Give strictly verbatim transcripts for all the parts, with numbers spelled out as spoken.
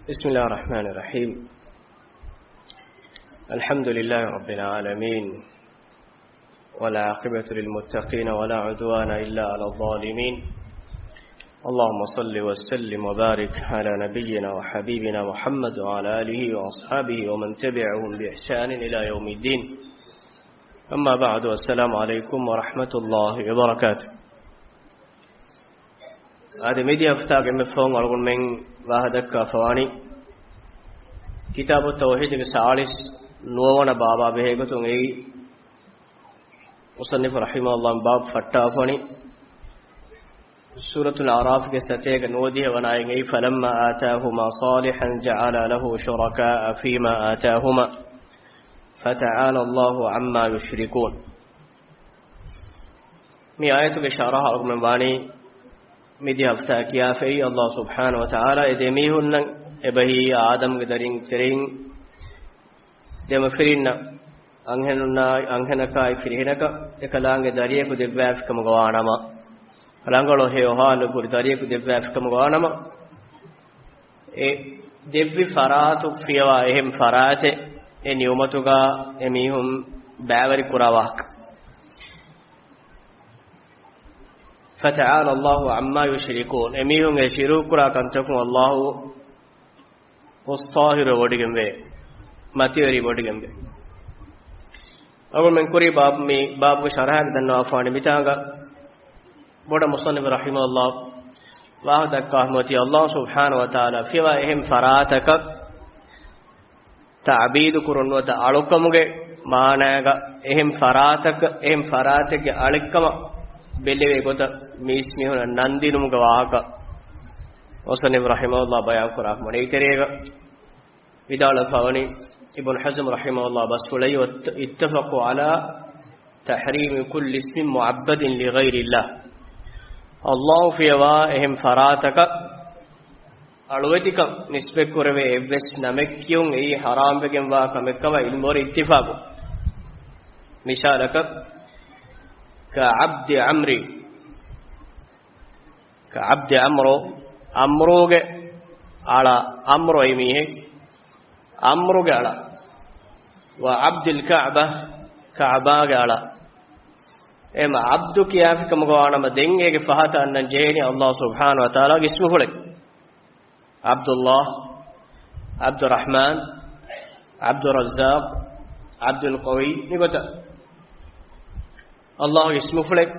بسم الله الرحمن الرحيم. الحمد لله رب العالمين، والعاقبة للمتقين، ولا عدوان إلا على الظالمين. اللهم صل وسلم وبارك على نبينا وحبيبنا محمد وعلى آله وأصحابه ومن تبعهم بإحسان إلى يوم الدين. أما بعد، السلام عليكم ورحمة الله وبركاته. އާދެ، މިދިޔަ ހަފްތާގެ އެންމެ ފަހުން އަޅުގަނޑުމެން ވާހަކަދައްކާފަވާނީ ކިތާބު ތައުހީދުގެ ސާޅީސް ނުވަވަނަ ބާބާ ބެހޭގޮތުން. އެއީ މުޞައްނިފު ރަޙިމަހުﷲ ބާބު ފައްޓާފަވަނީ ސޫރަތުލް އަޢުރާފްގެ ސަތޭކަ ނުވަދިހަ ވަނަ އާޔަތް. އެއީ، فلما آتاهما صالحا جعلا له شركاء فيما آتاهما فتعالى الله عما يشركون. މި އާޔަތުގެ ޝަރަޙަ އަޅުގަނޑުމެން ވާނީ މިދިޔަ ހަފްތާ ކިޔާފައި. ﷲ ސުބްޙާނަހޫ ވަތަޢާލާ އެ ދެމީހުންނަށް، އެބަހީ އާދަމްގެ ދަރިން ތެރެއިން ދެމަފިރިންނަށް، އަންހެނުންނާ، އަންހެނަކާއި ފިރިހެނަކަށް އެކަލާނގެ ދަރިޔަކު ދެއްވާފިކަމުގަ ވާނަމަ، ރަނގަޅު ހެޔޮ ހާލު ކުރި ދަރިޔަކު ދެއްވާފިކަމުގަ ވާނަމަ، އެ ދެއްވި ފަރާތު ފިޔަވާ އެހެން ފަރާތެއް އެ ނިޢުމަތުގަ އެމީހުން ބައިވެރި ކުރާ ވާހަކަ. فتعالى الله عما يشركون. އެމީހުން އެ ޝިރުކު ކުރާ ކަންތަކުން ﷲ އުސްތާހިރު ވޮޑިގެންވޭ، މަތިވެރި ވޮޑިގެންވޭ. އަޅުގަނޑުމެން ކުރީ ބާބު، މި ބާބުގެ ޝަރަޙައިގަ ދަންނަވާފާނެ މިތާނގަ ބޮޑަށް މުޞައްނިފު ރަޙިމަހުﷲ ވާހަކަ ދައްކާ ހިމަތީ، ﷲ ސުބްޙާނަހޫ ވަތަޢާލާ ފިޔަވާ އެހެން ފަރާތަކަށް ތަޢުބީދު ކުރުން ނުވަތަ އަޅުކަމުގެ މާނައިގަ އެހެން ފަރާތަކަށް، އެހެން ފަރާތެއްގެ އަޅެއްކަމަށް ބެލެވޭ ގޮތަށް މީސްމީހުނަށް ނަންދިނުމުގެ ވާހަކަ މުޞައްނިފު ރަޙިމަހުﷲ ބަޔާން ކުރާ ހިމަނީ ތެރޭގަ ވިދާޅުވެފަވަނީ، އިބްނު ޙަޒްމް ރަޙިމަހުﷲ ބަސްފުޅައީ، اتفقوا على تحريم كل اسم معبد لغير الله. ﷲ ފިޔަވާ އެހެން ފަރާތަކަށް އަޅުވެތިކަން ނިސްބަތްކުރެވޭ އެއްވެސް ނަމެއް ކިޔުން އެއީ ޙަރާމްވެގެންވާ ކަމެއްކަމަށް ޢިލްމުވެރި އިއްތިފާޤު. މިސާލަކަށް، كعبد عمرو، كعبد عمرو، ޢަމްރޫގެ އަޅާ، ޢަމްރު އެއީ މީހެއް، ޢަމްރުގެ އަޅާ، وعبد الكعبة، ކަޢުބާގެ އަޅާ. އެހެން ޢަބްދު ކިޔާފިކަމުގަ ވާނަމަ، ދެން އޭގެ ފަހަތަށް އަންނަން ޖެހޭނީ ﷲ ސުބްޙާނަހޫ ވަތަޢާލާގެ އިސްމުފުޅެއް. ޢަބްދުﷲ، ޢަބްދުއްރަޙްމާން، ޢަބްދުއްރައްޒާޤް، ޢަބްދުލްޤަވިއްޔު، މިގޮތަށް ﷲގެ އިސްމުފުޅެއް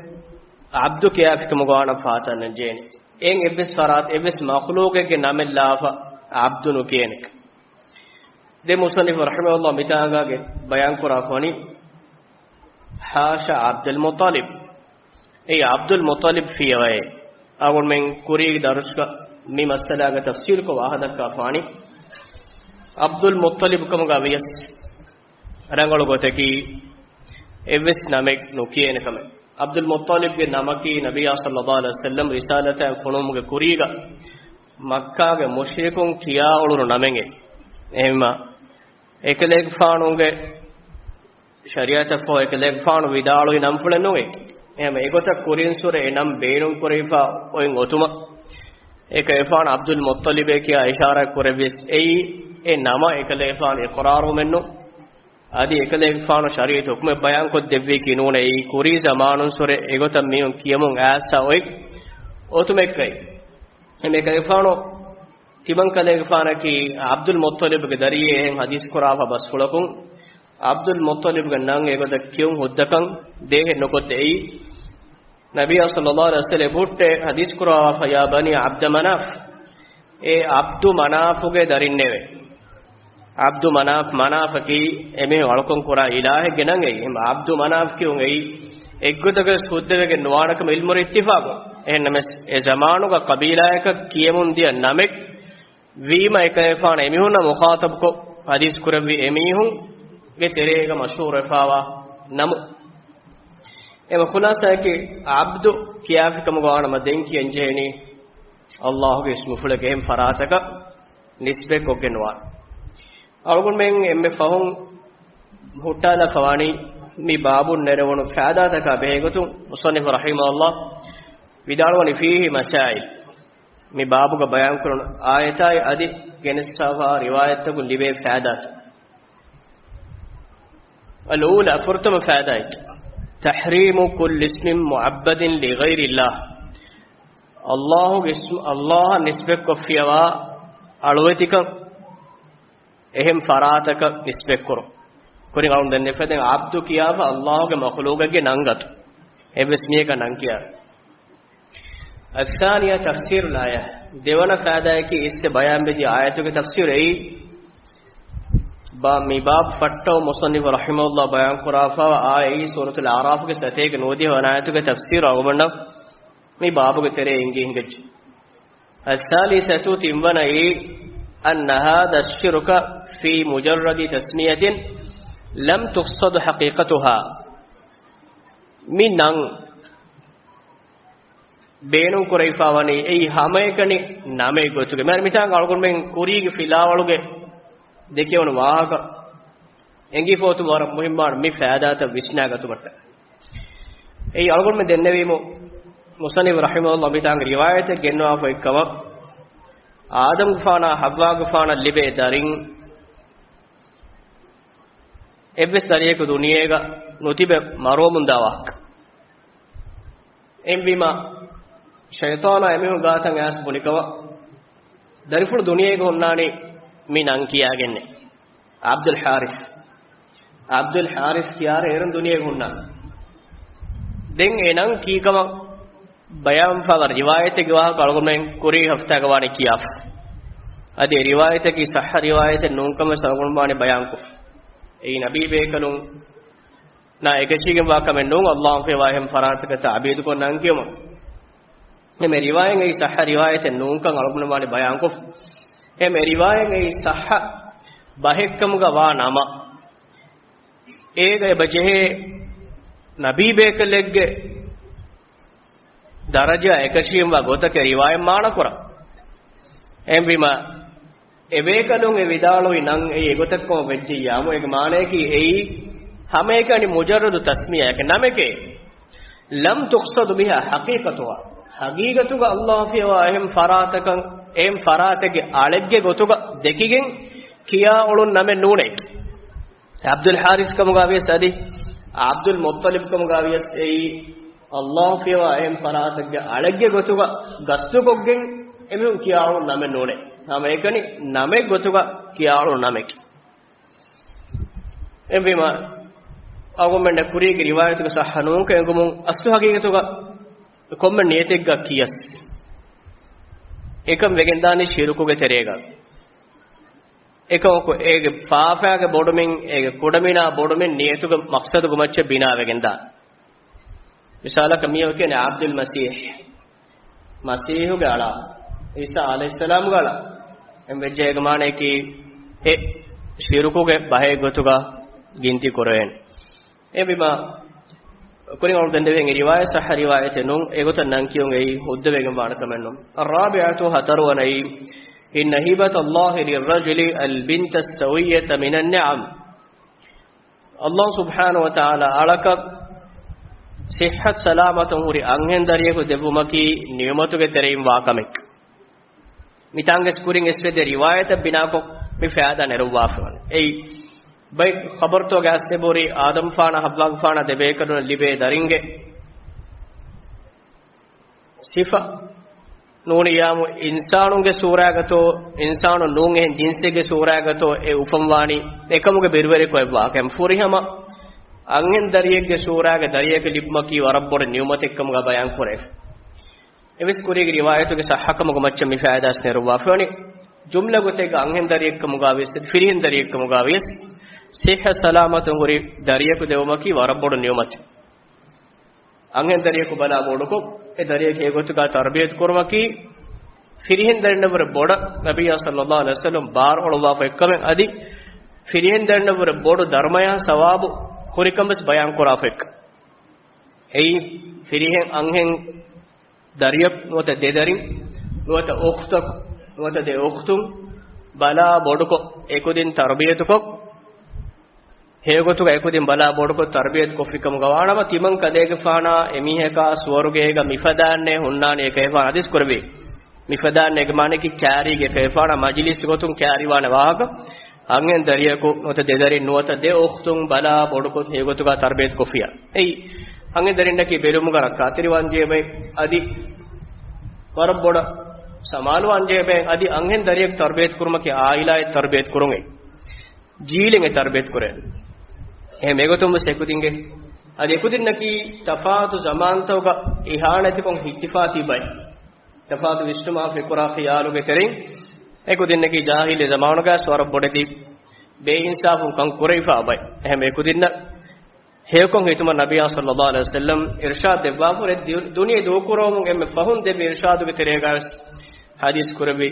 ޢަބްދު ކިޔާފިކަމުގަ ވާނަމަ ފަހަތަށް އަންނަން ޖެހޭނީ. އެއިން އެއްވެސް ފަރާތެއް، އެއްވެސް މަޚްލޫޤެއްގެ ނަމެއް ލާފަ ޢަބްދު ނުކިޔޭނެ. ދެން މުޞައްނިފު ރަޙިމަހުﷲ މިތާނގާގެ ބަޔާން ކުރާ ފަނި، حاشا عبد المطلب. އެއީ ޢަބްދުލް މުއްޠަލިބް ފިޔަވައޭ. އަޅުގަނޑުމެން ކުރީގެ ދަރުސްގަ މި މައްސަލާގެ ތަފްޞީލުކޮށް ވާހަކަ ދައްކާފާނީ، ޢަބްދުލް މުއްޠަލިބް ކަމުގަ ވިޔަސް ރަނގަޅު ގޮތަކީ އެއްވެސް ނަމެއް ނުކިޔޭނެ ކަމެއް. ޢަބްދުލް މުއްޠަލިބްގެ ނަމަކީ ނަބިއްޔާ ޞައްލައްލާހު ޢަލައިހި ވަސައްލަމް ރިސާލަތާ ފޮނުވުމުގެ ކުރީގަ މައްކާގެ މުޝްރިކުން ކިޔާ އުޅުނު ނަމެއް. އެހެންވީމަ އެކަލޭގެފާނުގެ ޝަރީޢަތަށްފަހު އެކަލޭގެފާނު ވިދާޅުވި ނަންފުޅެއް ނޫން އެ. އެހެންވެ، އެގޮތަށް ކުރިންސުރެ އެ ނަން ބޭނުން ކުރެވިފަ އޮތް އޮތުމަށް އެކަލޭގެފާނު ޢަބްދުލް މުއްޠަލިބޭ ކިޔާ އިޝާރާތް ކުރެއްވިޔަސް، އެއީ އެ ނަމަށް އެކަލޭގެފާނު އިޤްރާރުވުމެއް ނޫން. އަދި އެކަލޭގެފާނު ޝަރީޢަތު ޙުކުމެއް ބަޔާންކޮށްދެއްވީކީ ނޫނޭ، އެއީ ކުރީ ޒަމާނުންސުރެ އެގޮތަށް މީހުން ކިޔަމުން އައިސް އޮތް އޮތުމެއްކައި. އެހެންވެ، އެކަލޭގެފާނު ތިމަން ކަލޭގެފާނަކީ ޢަބްދުލް މުއްޠަލިބްގެ ދަރިއޭ. އެހެން ޙަދީޘް ކުރާފަ ބަސްފުޅަކުން، ޢަބްދުލް މުއްޠަލިބްގެ ނަން އެގޮތަށް ކިޔުން ހުއްދަކަން ދޭހެއް ނުކޮށްދެއްވި. ނަބިއްޔާ ޞައްލައްލާހު ޢަލައިހި ވަސައްލަމް އެބަހުއްޓޭ ޙަދީޘް ކުރާފަ، يا بني عبد مناف، އޭ ޢަބްދު މަނާފުގެ ދަރިންނޭވެ. ޢަބްދު މަނާފް، މަނާފަކީ އެމީހުން އަޅުކަން ކުރާ އިލާހެއްގެ ނަން އެއީ. އެހެން ޢަބްދު މަނާފް ކިޔުން އެއީ އެއްގޮތަކަށް ހުއްދަވެގެން ނުވާނެ ކަމަށް ޢިލްމުވެރިން އިއްތިފާޤު. އެހެންނަމަވެސް، އެ ޒަމާނުގަ ޤަބީލާޔަކަށް ކިޔަމުން ދިޔަ ނަމެއް ވީމަ، އެކަލޭގެފާނު އެމީހުންނާ މުޚާޠަބުކޮށް ޙަދީޘް ކުރެއްވި އެމީހުންގެ ތެރޭގަ މަޝްހޫރުވެފާވާ ނަމު. އެމަ ޚުލާޞާއަކީ، ޢަބްދު ކިޔާފިކަމުގަ ވާނަމަ، ދެން ކިޔަން ޖެހެނީ ﷲގެ އިސްމުފުޅެއް އެހެން ފަރާތަކަށް ނިސްބަތްކޮށްގެން ނުވާނެ. އަޅުގަނޑުމެން އެންމެ ފަހުން ހުއްޓާލާފަވާނީ މި ބާބުން ނެރެވުނު ފައިދާތަކާ ބެހޭގޮތުން. މުޞައްނިފު ރަޙިމަހުﷲ ވިދާޅުވަނީ، فيه مسائل. މި ބާބުގަ ބަޔާންކުރުނު އާޔަތާއި އަދި ގެނެސްފާވާ ރިވާޔަތްތަކުން ލިބޭ ފައިދާތައް. الأولى، ފުރަތަމަ ފައިދާއެއް، تحريم كل اسم معبد لغير الله. ﷲ ގެ އިސްމު، ﷲ އަށް ނިސްބަތްކޮށްފިޔަވާ އަޅުވެތިކަން އެހެން ފަރާތަކަށް ނިސްބަތްކުރުން. ކުރިން އަޅުން ދެންނެވިފަ ދެން ޢަބްދު ކިޔާފަ ﷲ ގެ މަޚުލޫޤެއްގެ ނަންގަތު. އެއްވެސް މީހަކަށް ނަން ކިޔާ. الثانية تفسير الآية. ދެވަނަ ފައިދާއަކީ އިސް ބަޔާން ވެދިޔަ އާޔަތުގެ ތަފްސީރު އެއީ. ބާ، މި ބާބު ފައްޓަވަ މުޞައްނިފު ރަޙިމަހުﷲ ބަޔާން ކުރާފައިވާ އާޔަތް އެއީ ސޫރަތުލް އަޢްރާފްގެ ސަތޭކަ ނުވަދިހަ ވަނަ އާޔަތުގެ ތަފްސީރު އަޅުގަނޑަށް މި ބާބުގެ ތެރޭ އިނގި ހިނގައްޖެ. الثالثة، ތިންވަނައީ، أن هذا الشرك في مجرد تسمية لم تقصد حقيقتها. މި ނަން ބޭނުން ކުރެވިފައިވަނީ އެއީ ހަމައެކަނި ނަމެއް ގޮތުގަ. މިހާރު މިތާނގަ އަޅުގަނޑުމެން ކުރީގެ ފިލާވަޅުގެ ދެކެވުނު ވާހަކަ އެނގިފަ އޮތުން ވަރަށް މުހިއްމާން މި ފައިދާތައް ވިސްނާގަތުމަށްޓަކައި. އެއީ އަޅުގަނޑުމެން ދެންނެވީމު، މުޞައްނިފު ރަޙިމަހުﷲ މިތާނގަ ރިވާޔަތެއް ގެންނަވާފަ އޮތްކަމަށް، އާދަމްގެފާނާ ޙައްވާގެފާނަށް ލިބޭ ދަރިން އެއްވެސް ދަރިޔަކު ދުނިޔޭގަ ނުތިބެ މަރުވަމުންދާ ވާހަކަ. އެހެންވީމަ، ޝައިޠާނާ އެމީހުން ގާތަށް އައިސް ބުނިކަމަށް، ދަރިފުޅު ދުނިޔޭގަ ހުންނާނީ މި ނަން ކިޔާގެންނޭ. ޢަބްދުލް ޙާރިސް. ޢަބްދުލް ޙާރިސް ކިޔާރަ އޭރުން ދުނިޔޭގަ ހުންނާނެ. ދެން އެ ނަން ކީކަމަށް ބަޔާންފަވާ ރިވާޔަތެއްގެ ވާހަކަ އަޅުގަނޑުމެން ކުރީ ހަފްތާގަ ވާނީ ކިޔާފަ. އަދި އެ ރިވާޔަތަކީ ޞައްޙަ ރިވާޔަތެއް ނޫންކަމަށް ވެސް އަޅުގަނޑު ވާނީ ބަޔާންކޮށްފަ. އެއީ ނަބީ ބޭކަލުންނާ އެކަށީގެންވާ ކަމެއް ނޫން، ﷲ އަށްފިޔަވާ އެހެން ފަރާތަކަށް ތަޢުބީދުކޮށް ނަން ކިޔުމަށް. އެމެ ރިވާޔަތް އެއީ ޞައްޙަ ރިވާޔަތެއް ނޫންކަން އަޅުގަނޑު ވާނީ ބަޔާންކޮށްފަ. އެމެ ރިވާޔަތް އެއީ ޞައްޙަ ބަހެއްކަމުގަ ވާ ނަމަ، އޭގަ އެބަ ޖެހޭ ނަބީ ބޭކަލެއްގެ ދަރަޖަ އެކަށީގެންވާ ގޮތަކަށް ރިވާޔަތް މާނަކުރާ. އެހެންވީމަ، އެބޭކަލުން އެ ވިދާޅުވި ނަން އެއީ އެގޮތަށްކަމަށް ވެއްޖެއްޔާމު، އޭގެ މާނަޔަކީ އެއީ ހަމައެކަނި މުޖައްރަދު ތަސްމިޔާއެކޭ، ނަމެކޭ. لم تقصد بها حقيقتها. ޙަޤީޤަތުގަ ﷲ ފިޔަވާ އެހެން ފަރާތަކަށް، އެހެން ފަރާތެއްގެ އަޅެއްގެ ގޮތުގަ ދެކިގެން ކިޔާ އުޅުނު ނަމެއް ނޫނޭ. ޢަބްދުލް ޙާރިސް ކަމުގަ ވިޔަސް އަދި ޢަބްދުލް މުއްޠަލިބް ކަމުގަ ވިޔަސް އެއީ ﷲ ފިޔަވާ އެހެން ފަރާތެއްގެ އަޅެއްގެ ގޮތުގަ ގަސްދުކޮށްގެން އެމީހުން ކިޔާ އުޅުނު ނަމެއް ނޫނޭ. ހަމައެކަނި ނަމެއް ގޮތުގަ ކިޔާ އުޅުނު ނަމެކޭ. އެހެންވީމަ، އަޅުގަނޑުމެންނަށް ކުރީގެ ރިވާޔަތުގެ ޞައްޙަ ނޫންކަން އެނގުމުން، އަސްލު ޙަޤީޤަތުގަ ކޮންމެ ނިޔަތެއްގަ ކިޔަސް އެކަން ވެގެންދާނީ ޝިރުކުގެ ތެރޭގަ. އެކަމަކު އޭގެ ފާފާގެ ބޮޑުމިން، އޭގެ ކުޑަމިނާ ބޮޑުމިން ނިޔަތުގެ މަޤްޞަދުގެ މައްޗަށް ބިނާވެގެންދާ. މިސާލަކަށް މީހަކު ކިޔަނީ ޢަބްދުލް މަސީޙް، މަސީޙުގެ އަޅާ، ޢީސާ ޢަލައިހިއްސަލާމްގެ އަޅާ. އެހެން ވެއްޖެ އޭގެ މާނަޔަކީ އެ ޝިރުކުގެ ބަހެއް ގޮތުގަ ގިންތި ކުރެވޭނެ. އެހެންވީމަ، ކުރިން އަޅުގަނޑު ދެންނެވި ރިވާޔަތް ޞައްޙަ ރިވާޔަތެއް ނޫން، އެގޮތަށް ނަން ކިޔުން އެއީ ހުއްދަވެގެން ވާނެ ކަމެއް ނޫން. الرابعة، ހަތަރުވަނައީ، إن هبة الله للرجل البنت السوية من النعم. ﷲ ސުބްޙާނަހޫ ވަތަޢާލާ އަޅަކަށް ޞިއްޙަތު ސަލާމަތުން ހުރި އަންހެން ދަރިޔަކު ދެއްވުމަކީ ނިޢުމަތުގެ ތެރެއިން ވާ ކަމެއް. މިތާނގެސް ކުރިން އެސްވެދޭ ރިވާޔަތަށް ބިނާކޮށް މި ފައިދާ ނެރުއްވާފަވަނީ. އެއީ، ބައެއް ޚަބަރުތަކުގަ އައިސް އެބަހުރި އާދަމްފާނާ ޙައްވާގެފާނަށް ދެބޭކަލުން ލިބޭ ދަރިންގެ ސިފަ ނޫނިއްޔާމު އިންސާނުންގެ ސޫރާގަތޯ، އިންސާނުން ނޫން އެހެން ޖިންސެއްގެ ސޫރާގަތޯ އެ އުފަންވާނީ އެކަމުގެ ބިރުވެރިކޮށް އެއްވާކަމެއް. ފުރިހަމަ އަންހެން ދަރިއެއްގެ ސޫރާގަ ދަރިޔަކު ލިބުމަކީ ވަރަށް ބޮޑު ނިޢުމަތެއްކަމުގަ ބަޔާން ކުރެވި. އެވެސް ކުރީގެ ރިވާޔަތުގެ ޞައްޙަކަމުގެ މައްޗަށް މި ފައިދާސް ނެރުއްވާފަވަނީ. ޖުމްލަ ގޮތެއްގަ އަންހެން ދަރިއެއްކަމުގަ ވިޔަސް، ފިރިހެން ދަރިއެއްކަމުގަ ވިޔަސް، ޞިއްޙަ ސަލާމަތުން ހުރި ދަރިޔަކު ދެވުމަކީ ވަރަށް ބޮޑު ނިޢުމަތެއް. އަންހެން ދަރިޔަކު ބަލާ ބޮޑުކޮށް، އެ ދަރިޔަކު އެގޮތުގަ ތަރުބިޔަތު ކުރުމަކީ، ފިރިހެން ދަރިންނަށްވުރެ ބޮޑަށް ނަބިއްޔާ ޞައްލައްލާހު ޢަލައިހި ވަސައްލަމް ބާރު އޮޅުއްވާފަ އޮތްކަމެއް އަދި ފިރިހެން ދަރިންނަށްވުރެ ބޮޑު ދަރުމަޔާ ސަވާބު ހުރިކަން ވެސް ބަޔާން ކުރާފަ އޮތްކަން. އެއީ، ފިރިހެން އަންހެން ދަރިޔަކު ނުވަތަ ދެ ދަރިން، ނުވަތަ އުޚްތަކު، ނުވަތަ ދެ އުޚްތުން ބަލާ ބޮޑުކޮށް، އެކުދިން ތަރުބިޔަތުކޮށް، ހެޔޮގޮތުގަ އެކުދިން ބަލާ ބޮޑުކޮށް ތަރުބިޔަތު ކޮށްފިކަމުގަ ވާނަމަ، ތިމަން ކަލޭގެފާނާ އެމީހަކާ ސުވަރުގޭގަ މިފަދައިންނޭ ހުންނާނީ އެކަލޭގެފާނު ޙަދީޘް ކުރެއްވި. މިފަދައިން އޭގެ މާނައަކީ ކާރީގެ ކައިފާނަށް މަޖިލިސް ގޮތުން ކާރިވާނެ ވާހަކަ. އަންހެން ދަރިޔަކު ނުވަތަ ދެ ދަރިން ނުވަތަ ދެ އުޚްތުން ބަލާ ބޮޑުކޮށް ހެޔޮގޮތުގަ ތަރުބިޔަތު ކޮށްފިޔާ. އެއީ އަންހެން ދަރިންނަކީ ބެލުމުގަ ރައްކާތެރިވާން ޖެހޭ ބައެއް، އަދި ވަރަށް ބޮޑަށް ސަމާލުވާން ޖެހޭ ބައެއް، އަދި އަންހެން ދަރިޔަކު ތަރުބިޔަތު ކުރުމަކީ އާއިލާއެއް ތަރުބިޔަތު ކުރުން އެއް ޖީލެއް އެ ތަރުބިޔަތު ކުރޭ. އެހެން އެގޮތުން ވެސް އެކުދިންގެ، އަދި އެކުދިންނަކީ ތަފާތު ޒަމާންތަކުގަ އިހާނެތިކޮށް ހިތިފާ ތިބައި. ތަފާތު ވިސްނުމާ ފިކުރާ ޚިޔާލުގެ ތެރެއިން އެކުދިންނަކީ ޖާހިލީ ޒަމާނުގައި ވަރަށް ބޮޑެތި ބޭއިންސާފުން ކަން ކުރެވިފާ ބައި. އެހެން އެކުދިންނަށް ހެޔޮކޮށް ހިތުމަށް ނަބިއްޔާ ޞައްލައްލާހު ޢަލައިހި ވަސައްލަމް އިރްޝާދު ދެއްވާފަ އެ ދި-، ދުނިޔެ ދޫކުރަވަމުން އެންމެ ފަހުން ދެއްވި އިރްޝާދުގެ ތެރޭގައި ވެސް ޙަދީޘް ކުރެއްވި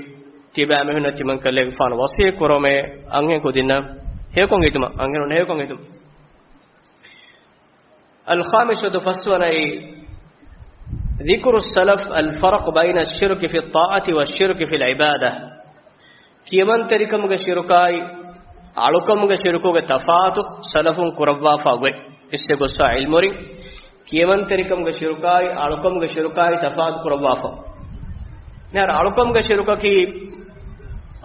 ތިބާމެހުންނަށް ތިމަން ކަލޭގެފާނު ވަޞިއްޔަތް ކުރަމޭ އަންހެން ކުދިންނަށް ހެޔޮކޮށް ހިތުމަށް، އަންހެނުން ހެޔޮކޮށް ހިތުމަށް. الخامسة، ފަސްވަނައީ، ذكر السلف الفرق بين الشرك في الطاعة والشرك في العبادة. ކިޔަމަންތެރިކަމުގެ ޝިރުކާއި، އަޅުކަމުގެ ޝިރުކުގެ ތަފާތު ސަލަފުން ކުރައްވާފަ އޮތް އިސްވެ ގޮއްސާ ޢިލްމުވެރިން، ކިޔަމަންތެރިކަމުގެ ޝިރުކާއި، އަޅުކަމުގެ ޝިރުކާއި ތަފާތު ކުރައްވާފަ. މިހާރު އަޅުކަމުގެ ޝިރުކަކީ،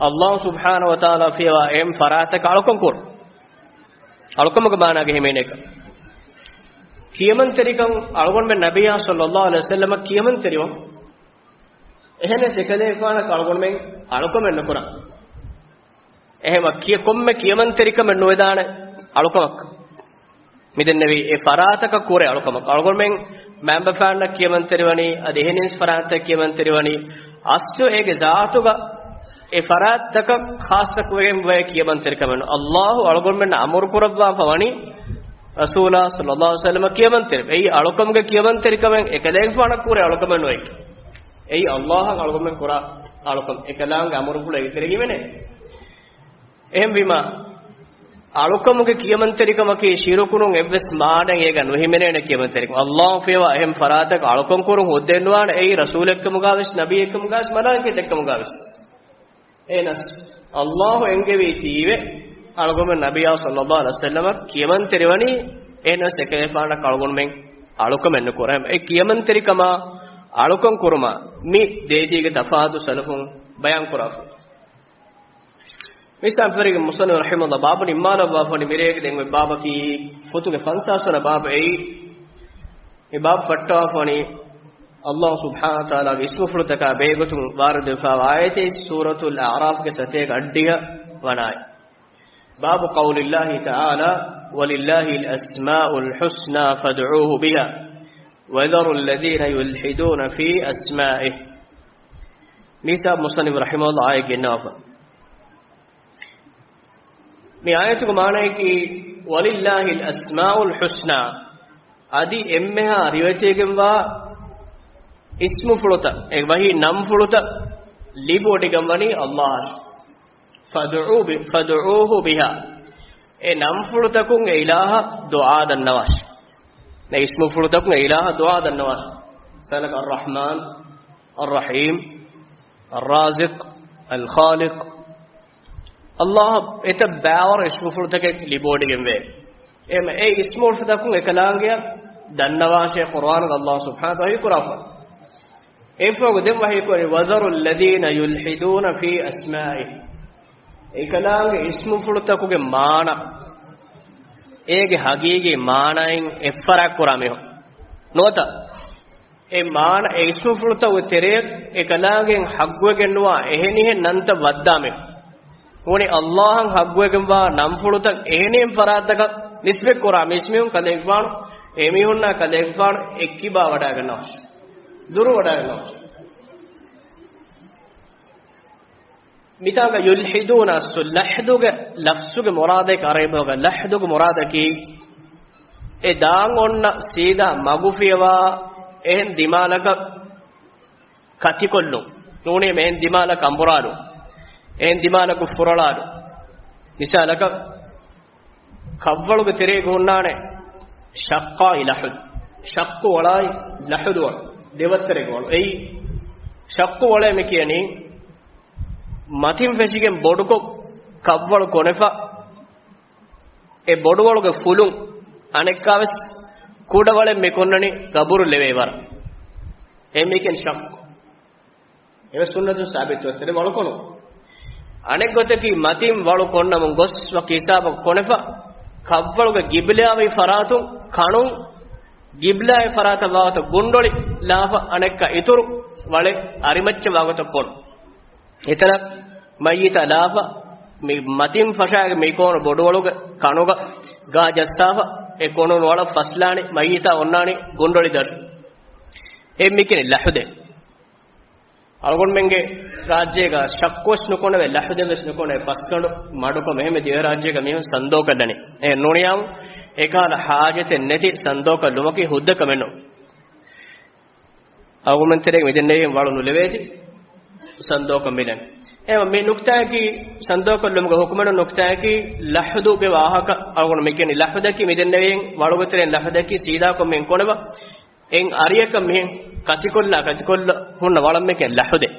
ﷲ ސުބްޙާނަހު ވަތަޢާލާ ފިޔަވާ އެހެން ފަރާތަކަށް އަޅުކަން ކުރުން. އަޅުކަމުގެ މާނާގަ ހިމެނޭކަށް. ކިޔަމަންތެރިކަން އަޅުގަނޑުމެން ނަބިއްޔާ ޞައްލައްލާހު ޢަލައިހި ވަސައްލަމަށް ކިޔަމަންތެރިވަން. އެހެނަސް އެކަލޭގެފާނަށް އަޅުގަނޑުމެން އަޅުކަމެއް ނުކުރާ. އެހެމަ ކިޔަ ކޮންމެ ކިޔަމަންތެރިކަމެއް ނުވެދާނެ އަޅުކަމަކަށް. މިދެންނެވި އެ ފަރާތަކަށް ކުރޭ އަޅުކަމަކަށް. އަޅުގަނޑުމެން މައިންބަފައިންނަށް ކިޔަމަންތެރިވަނީ، އަދި އެހެނިސް ފަރާތަކަށް ކިޔަމަންތެރިވަނީ. އަސްލު އޭގެ ޒާތުގަ އެ ފަރާތަކަށް ޚާއްޞަކޮށްގެން ވޭ ކިޔަމަންތެރިކަމެއް ނޫން. ﷲ އަޅުގަނޑުމެންނަށް އަމުރު ކުރައްވާފަ ވަނީ ރަސޫލާ ޞައްލައްލާހު ޢަލައިހި ވަސައްލަމަ ކިޔަމަންތެރި. އެއީ އަޅުކަމުގެ ކިޔަމަންތެރިކަމެއް އެކަލޭގެފާނަށް ކުރޭ އަޅުކަމެއް ނުވޭ. އެއީ ﷲއަށް އަޅުގަނޑުމެން ކުރާ އަޅުކަމެއް. އެކަލާނގެ އަމުރުފުޅު އޭގެ ތެރޭގަ ހިމެނޭ. އެހެންވީމާ، އަޅުކަމުގެ ކިޔަމަންތެރިކަމަކީ ޝިރުކު ނޫން އެއްވެސް މާނައެއް އޭގަ ނުހިމެނޭނެ ކިޔަމަންތެރިކަމަށް. ﷲ ފިޔަވާ އެހެން ފަރާތަކަށް އަޅުކަން ކުރުން ހުއްދައެއް ނުވާނެ. އެއީ ރަސޫލެއްކަމުގަ ވެސް، ނަބިއްޔެއްކަމުގަ ވެސް، މަލާއިކަތެއްކަމުގަ ވެސް. އެހެނަސް، ﷲ އެންގެވީތީވެ އަޅުގަނޑުމެން ނަބިއްޔާ ޞައްލައްލާހު ޢަލައިހި ވަސައްލަމަށް ކިޔަމަންތެރިވަނީ، އެހެނަސް އެކަލޭގެފާނަށް އަޅުގަނޑުމެން އަޅުކަމެއް ނުކުރޭ. އެ ކިޔަމަންތެރިކަމާ އަޅުކަން ކުރުމާ މި ދޭތީގެ ތަފާތު ސަލަފުން ބަޔާން ކުރާފަ. މިސާލު ފެރިގެ މުޞައްނިފު ރަޙިމަހުﷲ ބާބު ނިންމާލައްވާފަ ވަނީ މިރޭގެ ދެން އޮތް ބާބަކީ ފޮތުގެ ފަންސާސް ވަނަ ބާބު. އެއީ މި ބާބު ފައްޓަވާފަ ވަނީ ﷲ ސުބްޙާނަހު ވަތަޢާލާގެ އިސްމުފުޅުތަކާ ބެހޭގޮތުން ވާރިދުވެފައިވާ އާޔަތެއް، ސޫރަތުލް އަޢުރާފްގެ ސަތޭކަ އަށްޑިހަ ވަނަ އާޔަތް. باب قول الله تعالى: ولله الأسماء الحسنى فادعوه بها وذروا الذين يلحدون في أسمائه. މިސާ މުޞައްނިފު ރަޙިމަހުﷲ އާޔަތް ގެންނަވާފަ. މި އާޔަތުގެ މާނައަކީ، ولله الأسماء الحسنى، އަދި އެންމެހާ ރިވެތިވެގެންވާ އިސްމުފުޅުތައް، އެ ވަހީ ނަންފުޅުތައް ލިބިވޮޑިގެންވަނީ ﷲ އަށް. فادعوا ب-، فادعوه بها. އެ ނަންފުޅުތަކުން އެ އިލާހަށް ދުޢާ ދަންނަވާށި. އެ އިސްމުފުޅުތަކުން އެ އިލާހަށް ދުޢާ ދަންނަވާށި. މިސާލަކަށް، الرحمن، الرحيم، الرازق، الخالق. ﷲ އަށް އެތައް ބައިވަރު އިސްމުފުޅުތަކެއް ލިބިވޮޑިގެންވޭ. އެހެން އެ އިސްމުފުޅުތަކުން އެކަލާނގެއަށް ދަންނަވާށޭ ޤުރްއާނުގަ ﷲ ސުބްޙާނަހު ވަތަޢާލާ ވަޙީ ކުރާފަ. އެއަށްފަހު ދެން ވަޙީ ކުރީ، وذروا الذين يلحدون في أسمائه. އެކަލާނގެ އިސްމުފުޅުތަކުގެ މާނަ، އޭގެ ހަގީގީ މާނައިން އެއްފަރާތް ކުރާ މީހުން. ނުވަތަ، އެ މާނަ، އެ އިސްމުފުޅުތަކުގެ ތެރެއަށް އެކަލާނގެ ހައްގުވެގެންނުވާ އެހެނިހެން ނަންތައް ވައްދާ މީހުން. ނޫނީ ﷲ އަށް ހައްގުވެގެންވާ ނަންފުޅުތައް އެހެނިހެން ފަރާތަކަށް ނިސްބަތް ކުރާ މީސްމީހުން ކަލޭގެފާނު، އެމީހުންނާ ކަލޭގެފާނު އެއްކިބާ ވަޑައިގަންނަވާށި. ދުރު ވަޑައިގަންނަވާށި. މިތާގަ يلحدون، އަސްލު ލަޙްދުގެ ލަފްޒުގެ މުރާދަކީ، ޢަރަބި ބަހުގަ ލަޙްދުގެ މުރާދަކީ، އެ ދާން އޮންނަ ސީދާ މަގު ފިޔަވާ އެހެން ދިމާލަކަށް ކަތިކޮށްލުން. ނޫނީ އެހެން ދިމާލަކަށް އަނބުރާލުން. އެހެން ދިމާލަކުން ފުރޮޅާލުން. މިސާލަކަށް، ކަށްވަޅުގެ ތެރޭގަ ހުންނާނެ ޝައްޤާއި ލަޙުދު. ޝައްޤު ވަޅާއި ލަޙުދު ވަޅު. ދެވައްތަރެއްގެ ވަޅު. އެއީ ޝައްޤު ވަޅޭ މި ކިޔަނީ، މަތިން ފެށިގެން ބޮޑުކޮށް ކަށްވަޅު ކޮނެފަ، އެ ބޮޑުވަޅުގެ ފުލުން އަނެއްކާވެސް ކުޑަވަޅެއް މި ކޮންނަނީ ގަބުރު ލެވޭ ވަރަށް. އެ މީކެން ޝައްޤު. އެވެސް ސުންނަތުން ސާބިތުވެ ތެރެ ވަޅުކޮނު. އަނެއްގޮތަކީ މަތިން ވަޅު ކޮންނަމުން ގޮސް ވަކި ހިސާބަށް ކޮނެފަ، ކަށްވަޅުގެ ގިބްލާވި ފަރާތުން ކަނުން ގިބްލާއި ފަރާތަށް ވާގޮތަށް ގުނޑޮޅި ލާފަ އަނެއްކާ އިތުރު ވަޅެއް އަރިމައްޗަށް ވާގޮތަށް ކޮނު. އެތަނަށް މައްޔިތާ ލާފަ މި މަތިން ފަށާގެ މި ކޯނު ބޮޑުވަޅުގެ ކަނުގަ ގާ ޖައްސާފަ އެ ކޮނުން ވަޅަށް ފަސްލާނީ މައްޔިތާ އޮންނާނީ ގުނޑޮޅި ދަށު. އެ މިކިނި ލަޙުދެއް. އަޅުގަނޑުމެންގެ ރާއްޖޭގަ ޝައްކުވެސް ނުކުނެވޭ، ލަޙުދެއްވެސް ނުކުނެވޭ، ފަސްގަނޑު މަޑުކޮށް އެހެން ދިވެހިރާއްޖޭގަ މީހުން ސަންދޯކަށް ދަނީ. އެ ނޫނިޔާމު އެކާލަ ހާޖަތެއް ނެތި ސަންދޯކަށް ލުމަކީ ހުއްދަ ކަމެއް ނޫން. އަޅުގަނޑުމެން ތެރޭގަ މިދެންނެވި ވަޅު ނުލެވޭތި ސަންދޯކަށް މިލަން. އެ މި ނުކްތާއަކީ ސަންދޯކަށް ލުމުގެ ހުކުމެއް ނުކްތާއަކީ ލަޙުދުގެ ވާހަކަ. އަޅުގަނޑު މި ކިޔަނީ ލަޙުދަކީ މިދެންނެވި ވަޅުގެ ތެރެއިން ލަޙުދަކީ ސީދާކޮށް މިހެން ކޮނެބަ އެން އަރިއަކަށް މިހެން ކަތިކޮށްލާ، ކަތިކޮށްލަ ހުންނަ ވަޅަށް މިކެން ލަޙުދެއް.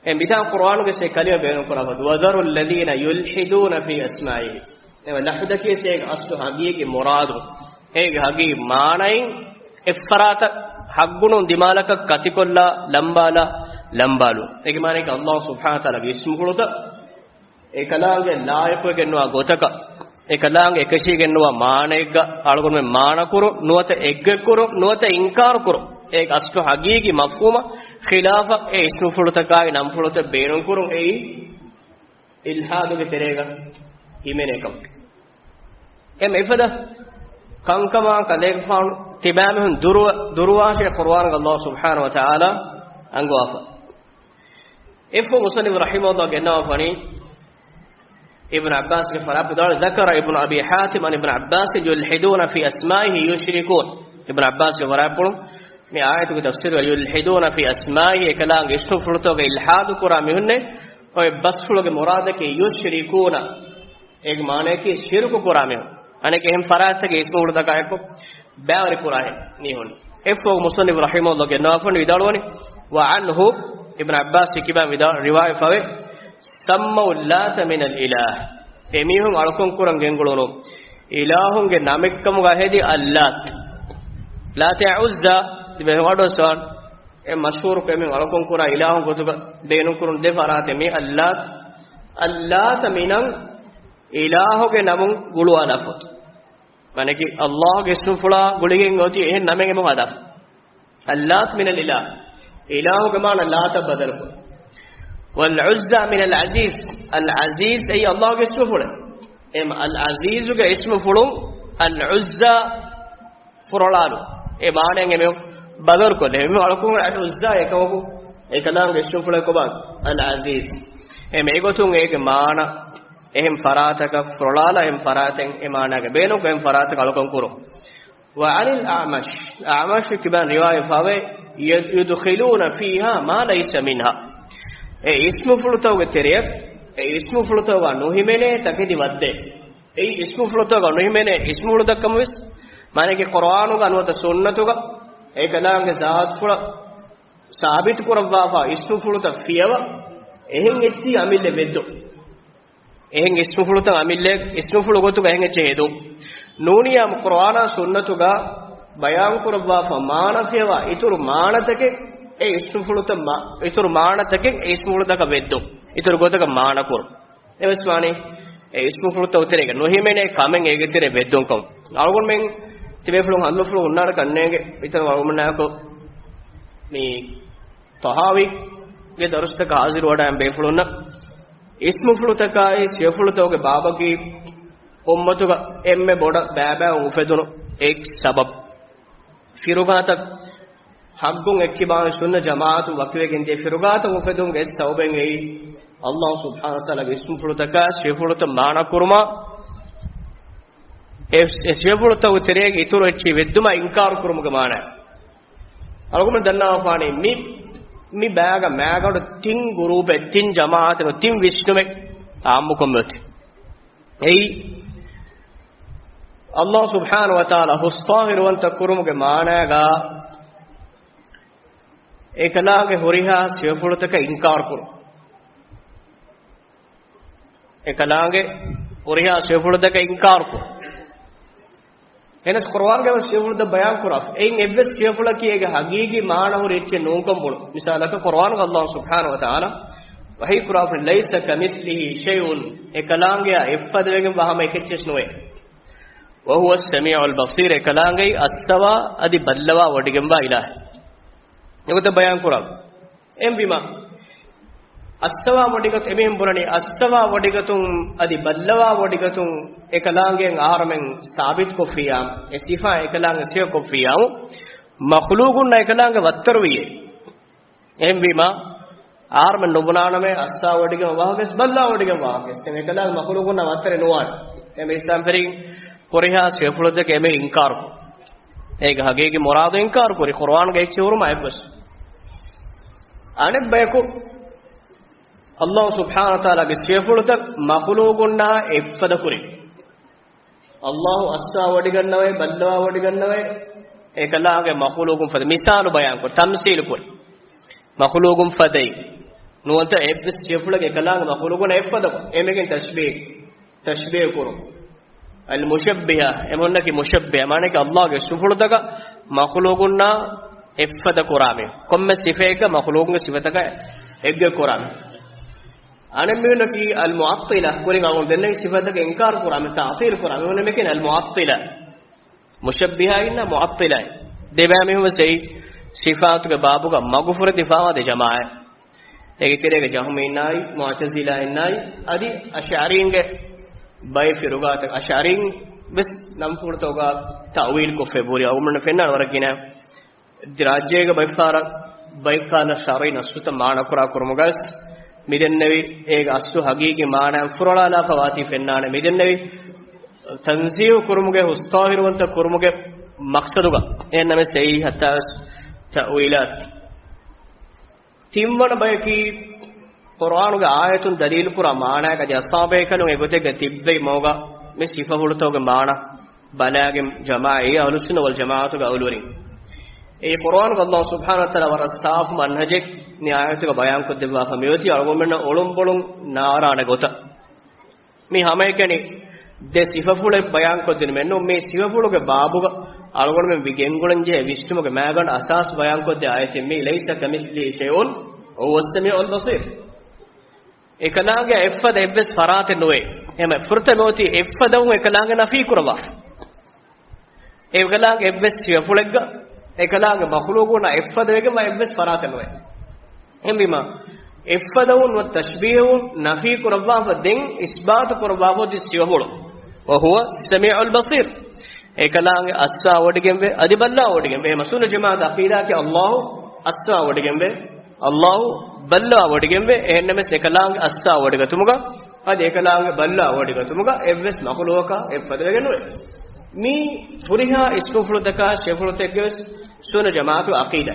އެ މިތާ ޤުރުއާނުގެ ސޭ ކަލިމަ ބޭނުން ކުރާފަ، "وَذَرُوا الَّذِينَ يُلْحِދُونَ فِي أَسْمَائِهِ." އެ ލަޙުދަކީ ސޭގެ އަސްލު ހަގީގީ މުރާދު، އޭގެ ހަގީގީ މާނައިން އެއްފަރާތަށް ހައްގުނޫން ދިމާލަކަށް ކަތިކޮށްލާ ލަނބާލާ، ލަނބާލު. އޭގެ މާނައަކީ ﷲ ސުބްޙާނަހޫ ވަތަޢާލާގެ އިސްމުފުޅުތައް އެކަލާނގެ ލާއިޤުވެގެންނުވާ ގޮތަކަށް، އެކަލާނގެ އެކަށީގެންނުވާ މާނައެއްގަ އަޅުގަނޑުމެން މާނަކުރުން، ނުވަތަ އެއްގޮތްކުރުން، ނުވަތަ އިންކާރުކުރުން. އޭގެ އަސްލު ހަގީގީ މަފްހޫމަށް ޚިލާފަށް އެ އިސްމުފުޅުތަކާއި ނަންފުޅުތައް ބޭނުންކުރުން އެއީ އިލްޙާދުގެ ތެރޭގަ ހިމެނޭ ކަމެއް. އެ މިފަދަ ކަންކަމާ ކަލޭގެފާނު ތިބާމީހުން ދުރު-، ދުރުވާށޭ ޤުރުއާނުގަ ﷲ ސުބްޙާނަހޫ ވަތަޢާލާ އަންގަވާފަ. އެފް އޯ މުޞައްނިފު ރަޙިމަހުﷲ ގެންނަވާފަނީ، އިބްނު ޢައްބާސްގެ ފަރާތުން ވިދާޅުވި، ذَكَرَ ابْنُ أَبِي حَاتِمٍ عَنِ ابْنِ عَبَّاسٍ يُلْحِدُونَ فِي أَسْمَائِهِ يُشْرِكُونَ. އިބްނު ޢައްބާސްގެ ފަރާތުން މި އާޔަތުގެ ތަފްސީރުގަ يُلْحِدُونَ فِي أَسْمَائِهِ، އެކަލާނގެ އިސްމުފުޅުތަކުގަ އިލްޙާދު ކުރާ މީހުންނޭ. އޮތް ބަސްފުޅުގެ މުރާދަކީ يُشْرِكُونَ، އޭގެ މާނައަކީ ޝިރުކު ކުރާ މީހުން. އަނެކެއް އެހެން ފަރާތްތަކެއް އިސްމުފުޅުތަކާއެކު ބައިވެރި ކުރާ މީހުން. އެފް އޯ މުޞައްނިފު ރަޙިމަހުﷲ ގެންނަވާފަ ވިދާޅުވަނީ، وَعَنْهُ، އިބްނު ޢައްބާސް ކިބާ ވިދާ-، ރިވާޔަތް ފަވޭ، سَمَّوُا اللَّاتَ مِنَ الْإِلَهِ. އެމީހުން އަޅުކަން ކުރަން ގެންގުޅުނު އިލާހުންގެ ނަމެއްކަމުގަ ހެދި އައްލާތް. ލާތާ ޢުއްޒާ ތިބެ ވަޑު ސާން އެ މަޝްހޫރު ކެމިން އަޅުކަން ކުރާ އިލާހުން ގޮތުގަ ބޭނުން ކުރުން ދެ ފަރާތެއް މި އައްލާތް. އައްލާތަ މިނަން އިލާހުގެ ނަމުން ގުޅުވާލާފަ. މާނައަކީ ﷲ ގެ އިސްމުފުޅާ ގުޅިގެން އޮތީ އެހެން ނަމެއް އެމީހުން ހަދާފަ. އައްލާތް މިނަލް އިލާހް. އިލާހުގެ މާނަ ލާތަށް ބަދަލުކޮށް. ވަލް ޢުއްޒާ މިނަލް ޢަޒީޒް. އަލް ޢަޒީޒް އެއީ ﷲ ގެ އިސްމުފުޅެއް. އެމަ އަލް ޢަޒީޒުގެ އިސްމުފުޅުން އަލް ޢުއްޒާ ފުރޮޅާލު. އެ މާނައިން އެމެ ބަދަލުކޮށްލެ. އެމެ އަޅުކުން އަލް ޢުއްޒާ އެކަމަކު އެކަލާނގެ އިސްމުފުޅެއް ކޮބާ؟ އަލް ޢަޒީޒް. އެމެ އެގޮތުން އޭގެ މާނަ އެހެން ފަރާތަކަށް ފުރޮޅާލާ، އެހެން ފަރާތެއް އެ މާނާގެ ބޭނުން، އެހެން ފަރާތަކަށް އަޅުކަން ކުރުން. وعن الأعمش، އަޢުމަޝް ކިބަން ރިވާޔަތް ފާވޭ، يدخلون فيها ما ليس منها. އެ އިސްމުފުޅުތަކުގެ ތެރެއަށް، އެ އިސްމުފުޅުތަކުގަ ނުހިމެނޭ ތަކެތި ވައްދެ. އެއީ އިސްމުފުޅުތަކުގަ ނުހިމެނޭ އިސްމުފުޅުތައް ކަމުވެސް، މާނައަކީ ޤުރުއާނުގަ ނުވަތަ ސުންނަތުގަ އެކަލާނގެ ޒާތުފުޅަށް ސާބިތު ކުރައްވާފަ އިސްމުފުޅުތައް ފިޔަވަ، އެހެން އެއްޗިހި އަމިއްލަ ވެއްދު. އެހެން އިސްމުފުޅުތައް އަމިއްލަ، އިސްމުފުޅު ގޮތުގަ އެހެން އެއްޗެއް ހެދުން. ނޫނިޔާ ޤުރުއާނާ ސުންނަތުގަ ބަޔާން ކުރައްވާފަ މާނަ ފިޔަވާ އިތުރު މާނަތަކެއް އެ އިސްމުފުޅުތައް މާ-، އިތުރު މާނަތަކެއް އެ އިސްމުފުޅުތަކަށް ވެއްދުން. އިތުރު ގޮތަކަށް މާނަ ކުރުން. އެވެސް ވާނީ އެ އިސްމުފުޅުތައް ތެރޭގަ ނުހިމެނޭ ކަމެއް އޭގެ ތެރޭ ވެއްދުން ކަމު. އަޅުގަނޑުމެން ތިބޭފުޅުން ހަނދުމަފުޅު ހުންނާނެ ކަންނޭނގެ އިތަން އަޅުގަނޑުމެންނާއެކު މި ޠަޙާވީގެ ދަރުސްތަކަށް ހާޒިރުވަޑައިގެން ބޭފުޅުންނަށް އިސްމުފުޅުތަކާއި ސިފަފުޅުތަކުގެ ބާބަކީ އުއްމަތުގަ އެންމެ ބޮޑަށް ބައިބައިވުން އުފެދުނު އެއް ސަބަބު. ފިރުގާތައް ޙައްޤުން އެއްކިބާން ސުންނަ ޖަމާޢަތުން ވަކިވެގެން ދިޔަ ފިރުގާތައް އުފެދުމުގެ އެއް ސަބަބެއް އެއީ، ﷲ ސުބްޙާނަހޫ ވަތަޢާލާގެ އިސްމުފުޅުތަކާ ސިފަފުޅުތައް މާނަ ކުރުމާ، އެ، އެ ސިފަފުޅުތަކުގެ ތެރޭގަ އިތުރު އެއްޗިހި ވެއްދުމާ އިންކާރު ކުރުމުގެ މާނަ. އަޅުގަނޑު ދަންނަވާފާނީ މި، މި ބައިގަ މައިގަނޑު ތިން ގުރޫޕެއް، ތިން ޖަމާޢަތެއް، ތިން ވިސްނުމެއް އާއްމުކޮށް މިއޮތީ. އެއީ، ﷲ ސުބްޙާނަހޫ ވަތަޢާލާ ހުސްޠާހިރުވަންތަ ކުރުމުގެ މާނައިގަ އެކަލާނގެ ހުރިހާ ސިފަފުޅުތަކަށް އިންކާރު ކުރުން. އެކަލާނގެ ހުރިހާ ސިފަފުޅުތަކަށް އިންކާރު ކުރުން. އެހެނަސް ޤުރުއާންގައި ވެސް ސިފަފުޅުތައް ބަޔާން ކުރާފަ. އެއިން އެއްވެސް ސިފަފުޅަކީ އޭގެ ހަގީގީ މާނަ ހުރި އެއްޗެއް ނޫންކަން ބުނު. މިސާލަކަށް ޤުރުއާނުގަ ﷲ ސުބްޙާނަހޫ ވަތަޢާލާ ވަޙީ ކުރާފަ، "لَيْسَ كَمِثْلِهِ شَيْءٌ" އެކަލާނގެއާ އެއްފަދަވެގެންވާ ހަމަ އެކެއްޗެއް ނުވޭ. "وَهُوَ السَّمِيعُ الْبَصِيرُ" އެކަލާނގެއީ އައްސަވާ އަދި ބައްލަވާ ވޮޑިގެންވާ އިލާހެއް. އެގޮތަށް ބަޔާން ކުރާ. އެހެންވީމާ، އައްސަވާ ވޮޑިގަތު އެމީހުން ބުނަނީ، އައްސަވާ ވޮޑިގަތުން އަދި ބައްލަވާ ވޮޑިގަތުން އެކަލާނގެއަށް އަހަރުމެން ސާބިތުކޮށްފިއްޔާ، އެ ސިފާ އެކަލާނގެ ސިފަކޮށްފިއްޔާ، މަޚްލޫޤުންނަށް އެކަލާނގެ ވައްތަރުވިއޭ. އެހެންވީމާ، އަހަރުމެން ނުބުނާނަމޭ އައްސަވާ ވޮޑިގެން ވާހަކަ ވެސް ބައްލަވާ ވޮޑިގެން ވާހަކަ ވެސް. އެކަލާނގެ މަޚްލޫޤުންނަށް ވައްތަރެއް ނުވާނެ. އެމީ އިސްލާމް ފެރީން ހުރިހާ ސިފަފުޅުތަކެއް އެމީހުން އިންކާރު ކުރި. އޭގެ ހަގީގީ މުރާދު އިންކާރު ކުރި، ޤުރުއާނުގައި އެއްޗެއް ހުރުމާ އެއްވެސް. އަނެއް ބަޔަކު ﷲ ސުބްޙާނަހޫ ވަތަޢާލާގެ ސިފަފުޅުތައް މަޚްލޫޤުންނާ އެއްފަދަ ކުރި. ﷲ އައްސަވާ ވޮޑިގަންނަވައި، ބައްލަވާ ވޮޑިގަންނަވައި، އެކަލާނގެ މަޚްލޫޤުން ފަދަ. މިސާލު ބަޔާން ކުރި، ތަމްސީލު ކުރި. މަޚްލޫޤުން ފަދައި. ނުވަތަ އެއްވެސް ސިފަފުޅެއް އެކަލާނގެ މަޚްލޫޤުންނާ އެއްފަދަ ކުރު. އެމީހުން ތަޝްބީހު، ތަޝްބީހު ކުރު. އަލް މުޝައްބިހާ، އެމީހުންނަކީ މުޝައްބިހާ، މާނައަކީ ﷲގެ ސިފަފުޅުތަކަށް މަޚްލޫޤުންނާ އެއްފަދަ ކުރާ މީހުން. ކޮންމެ ސިފައެއްގަ މަޚްލޫޤުންގެ ސިފަތަކަށް އެއްގޮތް ކުރާ މީހުން. އަނެއް މީހުންނަކީ އަލް މުޢައްޠިލާ، ކުރިން އަޅުގަނޑު ދެންނެވި ސިފަތަކަށް އިންކާރު ކުރާ މީހުން، ތަޢްޠީލު ކުރާ މީހުން، އެމީހުންނަކީ އަލް މުޢައްޠިލާ. މުޝައްބިހާއިންނާ މުޢައްޠިލާއިން. ދެބައިމީހުން ވެސް އެއީ ސިފާތުގެ ބާބުގަ މަގުފުރެދިފާވާ ދެ ޖަމާޢަތް. އޭގެ ތެރޭގަ ޖަހުމީންނާއި، މުޢުތަޒިލާއިންނާއި، އަދި އަޝްޢަރީންގެ ބައެއް ފިރުގާތައް، އަޝްޢަރީން ވެސް ނަންފުޅުތަކުގަ ތައުވީލު ކޮށްފައި ބުރި. އަޅުގަނޑު ފެންނާނެ ވަރަށް ގިނަ ދި ރާއްޖޭގަ ބައެއްފަހަރަށް ބައެއްކަހަލަ ޝަރުޢީ ނައްޞުތައް މާނަކުރާ ކުރުމުގަވެސް މިދެންނެވި އޭގެ އަސްލު ހަގީގީ މާނައިން ފުރޮޅާލާފަ ވާތީ ފެންނާނެ. މިދެންނެވި ތަންޒީހު ކުރުމުގެ، ހުސްޠާހިރުވަންތަ ކުރުމުގެ މަޤްޞަދުގަ. އެހެންނަމަވެސް އެއީ ހައްތާވެސް ތައުވީލާތް. ތިންވަނަ ބަޔަކީ، ޤުރުއާނުގެ އާޔަތުން ދަލީލުކުރާ މާނައަކަށް އަދި އަސާބޭކަލުން އެގޮތެއްގަ ތިއްބެވި މަގުގަ މި ސިފަފުޅުތަކުގެ މާނަ ބަލާގެން ޖަމާ އެއީ އަހުލުއްސުންނަ ވަލްޖަމާޢަތުގެ އަހުލުވެރިން. އެއީ ޤުރުއާނުގަ ﷲ ސުބްޙާނަހޫ ވަތަޢާލާ ވަރަށް ސާފު މަންހަޖެއް މި އާޔަތުގަ ބަޔާންކޮށްދެއްވާފަ މިއޮތީ އަޅުގަނޑުމެންނަށް އޮޅުންބޮޅުން ނާރާނެ ގޮތަށް. މި ހަމައެކަނި ދެ ސިފަފުޅެއް ބަޔާންކޮށްދިނުމެއްނު، މި ސިފަފުޅުގެ ބާބުގަ އަޅުގަނޑުމެން ވި ގެންގުޅެން ޖެހޭ ވިސްނުމުގެ މައިގަނޑު އަސާސް ބަޔާންކޮށްދޭ އާޔަތެއް މީ، لَيْسَ كَمِثْلِهِ شَيْءٌ وَهُوَ السَّمِيعُ الْبَصِيرُ. އެކަލާނގެ އެއްފަދަ އެއްވެސް ފަރާތެއް ނުވޭ. އެހެން ފުރަތަމަ އޮތީ އެއްފަދަވުން އެކަލާނގެ ނަފީ ކުރައްވާ. އެކަލާނގެ އެއްވެސް ސިފަފުޅެއްގަ، އެކަލާނގެ މަޚްލޫޤުންނާ އެއްފަދަވެގެންވާ އެއްވެސް ފަރާތެއް ނުވޭ. އެހެންވީމާ، އެއްފަދަވުން ނުވަތަ ތަޝްބީހުން ނަފީ ކުރައްވާފަ ދެން އިސްބާތު ކުރައްވާފަ އޮތީ ސިފަފުޅު. وَهُوَ السَّمِيعُ الْبَصِيرُ. އެކަލާނގެ އައްސަވާ ވޮޑިގެންވޭ، އަދި ބައްލަވާ ވޮޑިގެންވޭ. އެހެމަ ސުންނަ ޖަމާޢަތު އަޤީދާއަކީ ﷲ އައްސަވާ ވޮޑިގެންވޭ، ﷲ ބައްލަވާ ވޮޑިގެންވޭ. އެހެންނަމަވެސް އެކަލާނގެ އައްސަވާ ވޮޑިގަތުމުގަ، އަދި އެކަލާނގެ ބައްލަވާ ވޮޑިގަތުމުގަ އެއްވެސް މަޚްލޫޤަކާ އެއްފަދަވެގެން ނުވޭ. މީ ހުރިހާ އިސްމުފުޅުތަކާ ސިފަފުޅުތަކެއްގެވެސް ސުންނަ ޖަމާޢަތު އަޤީދާ.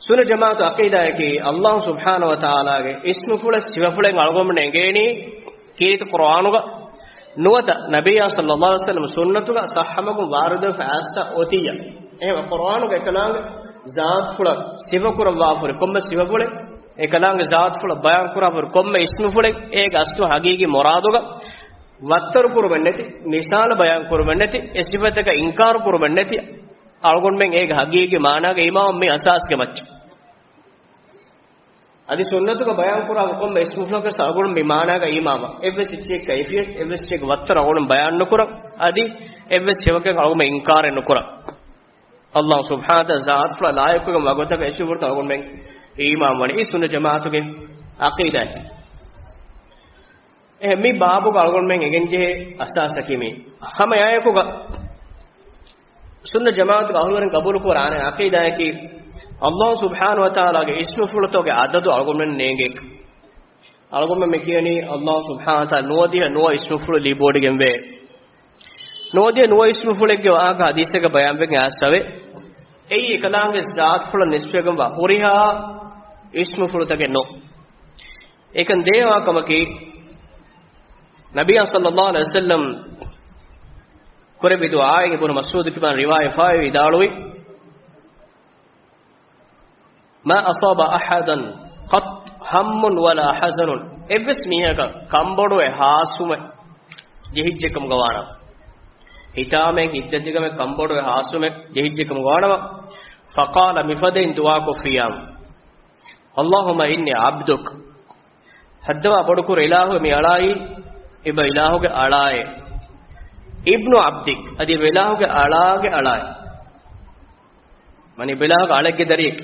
ސުންނަ ޖަމާޢަތު އަޤީދާއަކީ، ﷲ ސުބްޙާނަހޫ ވަތަޢާލާގެ އިސްމުފުޅެއް ސިފަފުޅެއް އަޅުގަނޑުމެން އެނގޭނީ ކީރިތި ޤުރުއާނުގަ ނުވަތަ ނަބިއްޔާ ޞައްލައްލާހު ޢަލައިހި ވަސައްލަމަ ސުންނަތުގަ ޞައްޙަ މަގުން ވާރިދުވެފަ އައިސް އޮތިއްޔާ. އެހެން ޤުރުއާނުގަ އެކަލާނގެ ޒާތުފުޅަށް ސިފަކުރައްވާފަހުރި ކޮންމެ ސިފަފުޅެއް، އެކަލާނގެ ޒާތުފުޅަށް ބަޔާންކުރާފަހުރި ކޮންމެ އިސްމުފުޅެއް އޭގެ އަސްލު ހަގީގީ މުރާދުގަ ވައްތަރު ކުރުމެއް ނެތި، މިސާލު ބަޔާން ކުރުމެއް ނެތި، އެ ސިފަތަކަށް އިންކާރު ކުރުމެއް ނެތި، އަޅުގަނޑުމެން އޭގެ ހަގީގީ މާނާގަ އީމާން މި އަސާސްގެ މައްޗަށް. އަދި ސުންނަތުގަ ބަޔާން ކުރާ ކޮންމެ އިސްމުފުޅަކަށް އަޅުގަނޑު މި މާނާގަ އީމާން، އެއްވެސް އެއްޗެއް ކައިފިޔަތް، އެއްވެސް އެއްޗެއްގެ ވައްތަރު އަޅުގަނޑު ބަޔާން ނުކުރަން، އަދި އެއްވެސް ހެޔޮކަކަށް އަޅުގަނޑު އިންކާރެއް ނުކުރަން. ﷲ ސުބްޙާނަހޫ ވަތަޢާލާ ޒާތުފުޅަށް ލާއިޤުވެގެންވާ ގޮތަކަށް އެ ސިފަފުޅުތައް އަޅުގަނޑުމެން އީމާންވަނީ. އީ ސުންނަ ޖަމާޢަތުގެ އަޤީދާއެއް. އެ މި ބާބުގަ އަޅުގަނޑުމެން އެނގެންޖެހޭ އަސާސަކީ މީ. ހަމައެއާއެކުގަ ސުންނަ ޖަމާޢަތުގެ އަހުލުވެރިން ގަބޫލުކުރާނެ އަޤީދާއަކީ، ﷲ ސުބްޙާނަހޫ ވަތަޢާލާގެ އިސްމުފުޅުތަކުގެ އަދަދު އަޅުގަނޑުމެން ނޭނގޭ. އަޅުގަނޑުމެން މި ކިޔަނީ، ﷲ ސުބްޙާނަހޫ ވަތަޢާލާ ނުވަދިހަ ނުވަ އިސްމުފުޅު ލިބިވޮޑިގެންވޭ. ނުވަދިހަ ނުވަ އިސްމުފުޅެއްގެ ވާހަކަ ޙަދީޘެއްގަ ބަޔާންވެގެން އައިސްފަވޭ. އެއީ އެކަލާނގެ ޒާތުފުޅަށް ނިސްބަތްވެގެންވާ ހުރިހާ އިސްމުފުޅުތަކެއް ނޫން. އެކަން ދޭހަވާ ކަމަކީ، ނަބިއްޔާ ޞައްލައްލާހު ޢަލައިހި ވަސައްލަމް ކުރެއްވި ދުޢާއެއް އިބްނު މަސްޢޫދު ކިބާން ރިވާޔަތްވެފައި ވިދާޅުވި، "ما أصاب أحدا قط هم ولا حزن." އެއްވެސް މީހަކަށް ކަނބޮޑުވެ ހާސްވުމެއް ޖެހިއްޖެކަމުގަ ވާނަމަ، ހިތާމައެއް، ހިތްދަތިކަމެއް، ކަންބޮޑުވެ ހާސްވުމެއް ޖެހިއްޖެކަމުގަ ވާނަމަ، ފަޤާލަ، މިފަދައިން ދުޢާކޮށްފިއްޔާމު، اللهم إني عبدك، ހައްދަވާ ބޮޑުކުރު އިލާހު، މި އަޅާއީ އެބަ އިލާހުގެ އަޅާއޭ. ابن عبدك، އަދި އެބަ އިލާހުގެ އަޅާގެ އަޅާއޭ. މަނި އެބަ އިލާހުގެ އަޅެއްގެ ދަރިއެކޭ.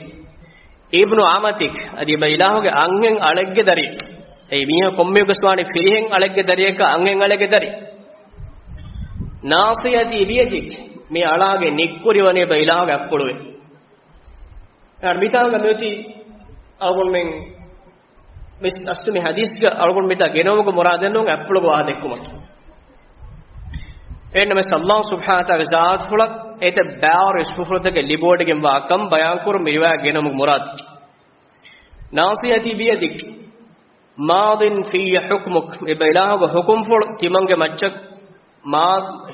ابن أمتك، އަދި އެބަ އިލާހުގެ އަންހެން އަޅެއްގެ ދަރިއެކޭ. އެ މީހާ ކޮންމެއަކަސް ވާނީ ފިރިހެން އަޅެއްގެ ދަރިއަކާ އަންހެން އަޅެއްގެ ދަރި. ناصيتي بيدك، މި އަޅާގެ ނިއްކުރި ވަނީ އެބަ އިލާހުގެ އަތްޕުޅުވޭ. އަ، މިތާނގަ މިއޮތީ އަޅުގަނޑުމެން މި އަސްލު މި ޙަދީޘްގަ އަޅުގަނޑު މިތާ ގެނައުމުގެ މުރާދެއް ނޫން އަތްޕުޅުގަ ވާހަކަ ދެއްކުމަކީ. އެހެންނަމަވެސް ﷲ ސުބްޙާނަހޫ ވަތަޢާލާގެ ޒާތުފުޅަށް އެތައް ބައިވަރު އިސްމުފުޅުތަކެއް ލިބިވޮޑިގެންވާ ކަން ބަޔާންކުރުން މި ރިވާޔަތް ގެނައުމުގެ މުރާދު. ناصيتي بيدك، ماض في حكمك، އެބަ އިލާހުގެ ޙުކުމްފުޅު ތިމަންގެ މައްޗަށް މާ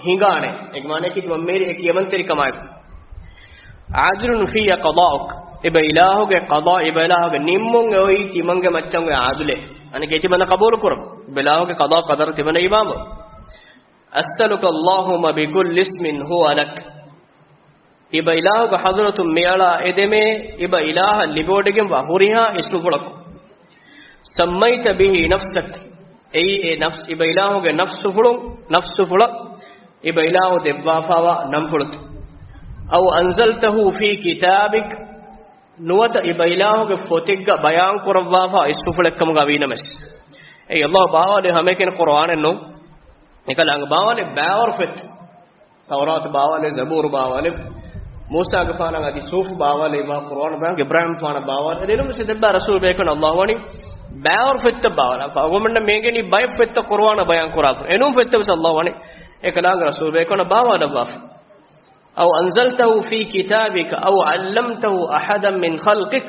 ހިނގާނެ. އޭގެ މާނައަކީ ތިމަން މޭރި އެ ކިޔަމަންތެރިކަމާއެކު. عدل في قضاؤك، އެބަ އިލާހުގެ ޤަޟާ، އެބަ އިލާހުގެ ނިންމުން އެ އޮތް ތިމަންގެ މައްޗަށް އޮތް ޢަދުލެއް. އަނެކޭ ތިމަންނަ ޤަބޫލު ކުރަން. އެބަ އިލާހުގެ ޤަޟާ ޤަދަރަށް ތިމަންނަ އީމާންވަން. أسألك اللهم بكل اسم هو لك، އެބަ އިލާހުގެ ޙަޟްރަތުން މި އަޅާ އެ ދެމޭ އެބަ އިލާހަށް ލިބިވޮޑިގެންވާ ހުރިހާ އިސްމުފުޅަކުން. سميت به نفسك، އެއީ އެ ނަފްސް، އެބަ އިލާހުގެ ނަފްސުފުޅުން، ނަފްސުފުޅަށް އެބަ އިލާހު ދެއްވާފާވާ ނަންފުޅުތައް. أو أنزلته في كتابك، ނުވަތަ އެބަ އިލާހުގެ ފޮތެއްގަ ބަޔާން ކުރައްވާފާ އިސްމުފުޅެއްކަމުގަ ވީނަމަވެސް. އެއީ ﷲ ބާވާލި ހަމައެކަނި ޤުރުއާނެއް ނޫން. އެކަލާނގެ ބާވާލި ބައިވަރު ފޮތް. ތައުރާތު ބާވާލެ، ޒަބޫރު ބާވާލެ، މޫސާގެފާނަށް އަދި ސޫފު ބާވާލެ، އިބާ ޤުރުއާނު ބާވާލެ، އިބްރާހީމް ފާނަށް ބާވާލެ، އެދެން މިސް ދެއްބާ ރަސޫލު ބޭކަން ﷲ ވަނީ ބައިވަރު ފޮތްތައް ބާވާލާ. އަޅުގަނޑުމެންނަށް މި އެނގެނީ ބައެއް ފޮތްތައް ޤުރުއާނަށް ބަޔާން ކުރާފަ. އެނޫން ފޮތްތައް ވެސް ﷲ ވަނީ އެކަލާނގެ ރަސޫލު ބޭކަން ބާވާލައްވާފަ. أو أنزلته في كتابك أو علمته أحدا من خلقك.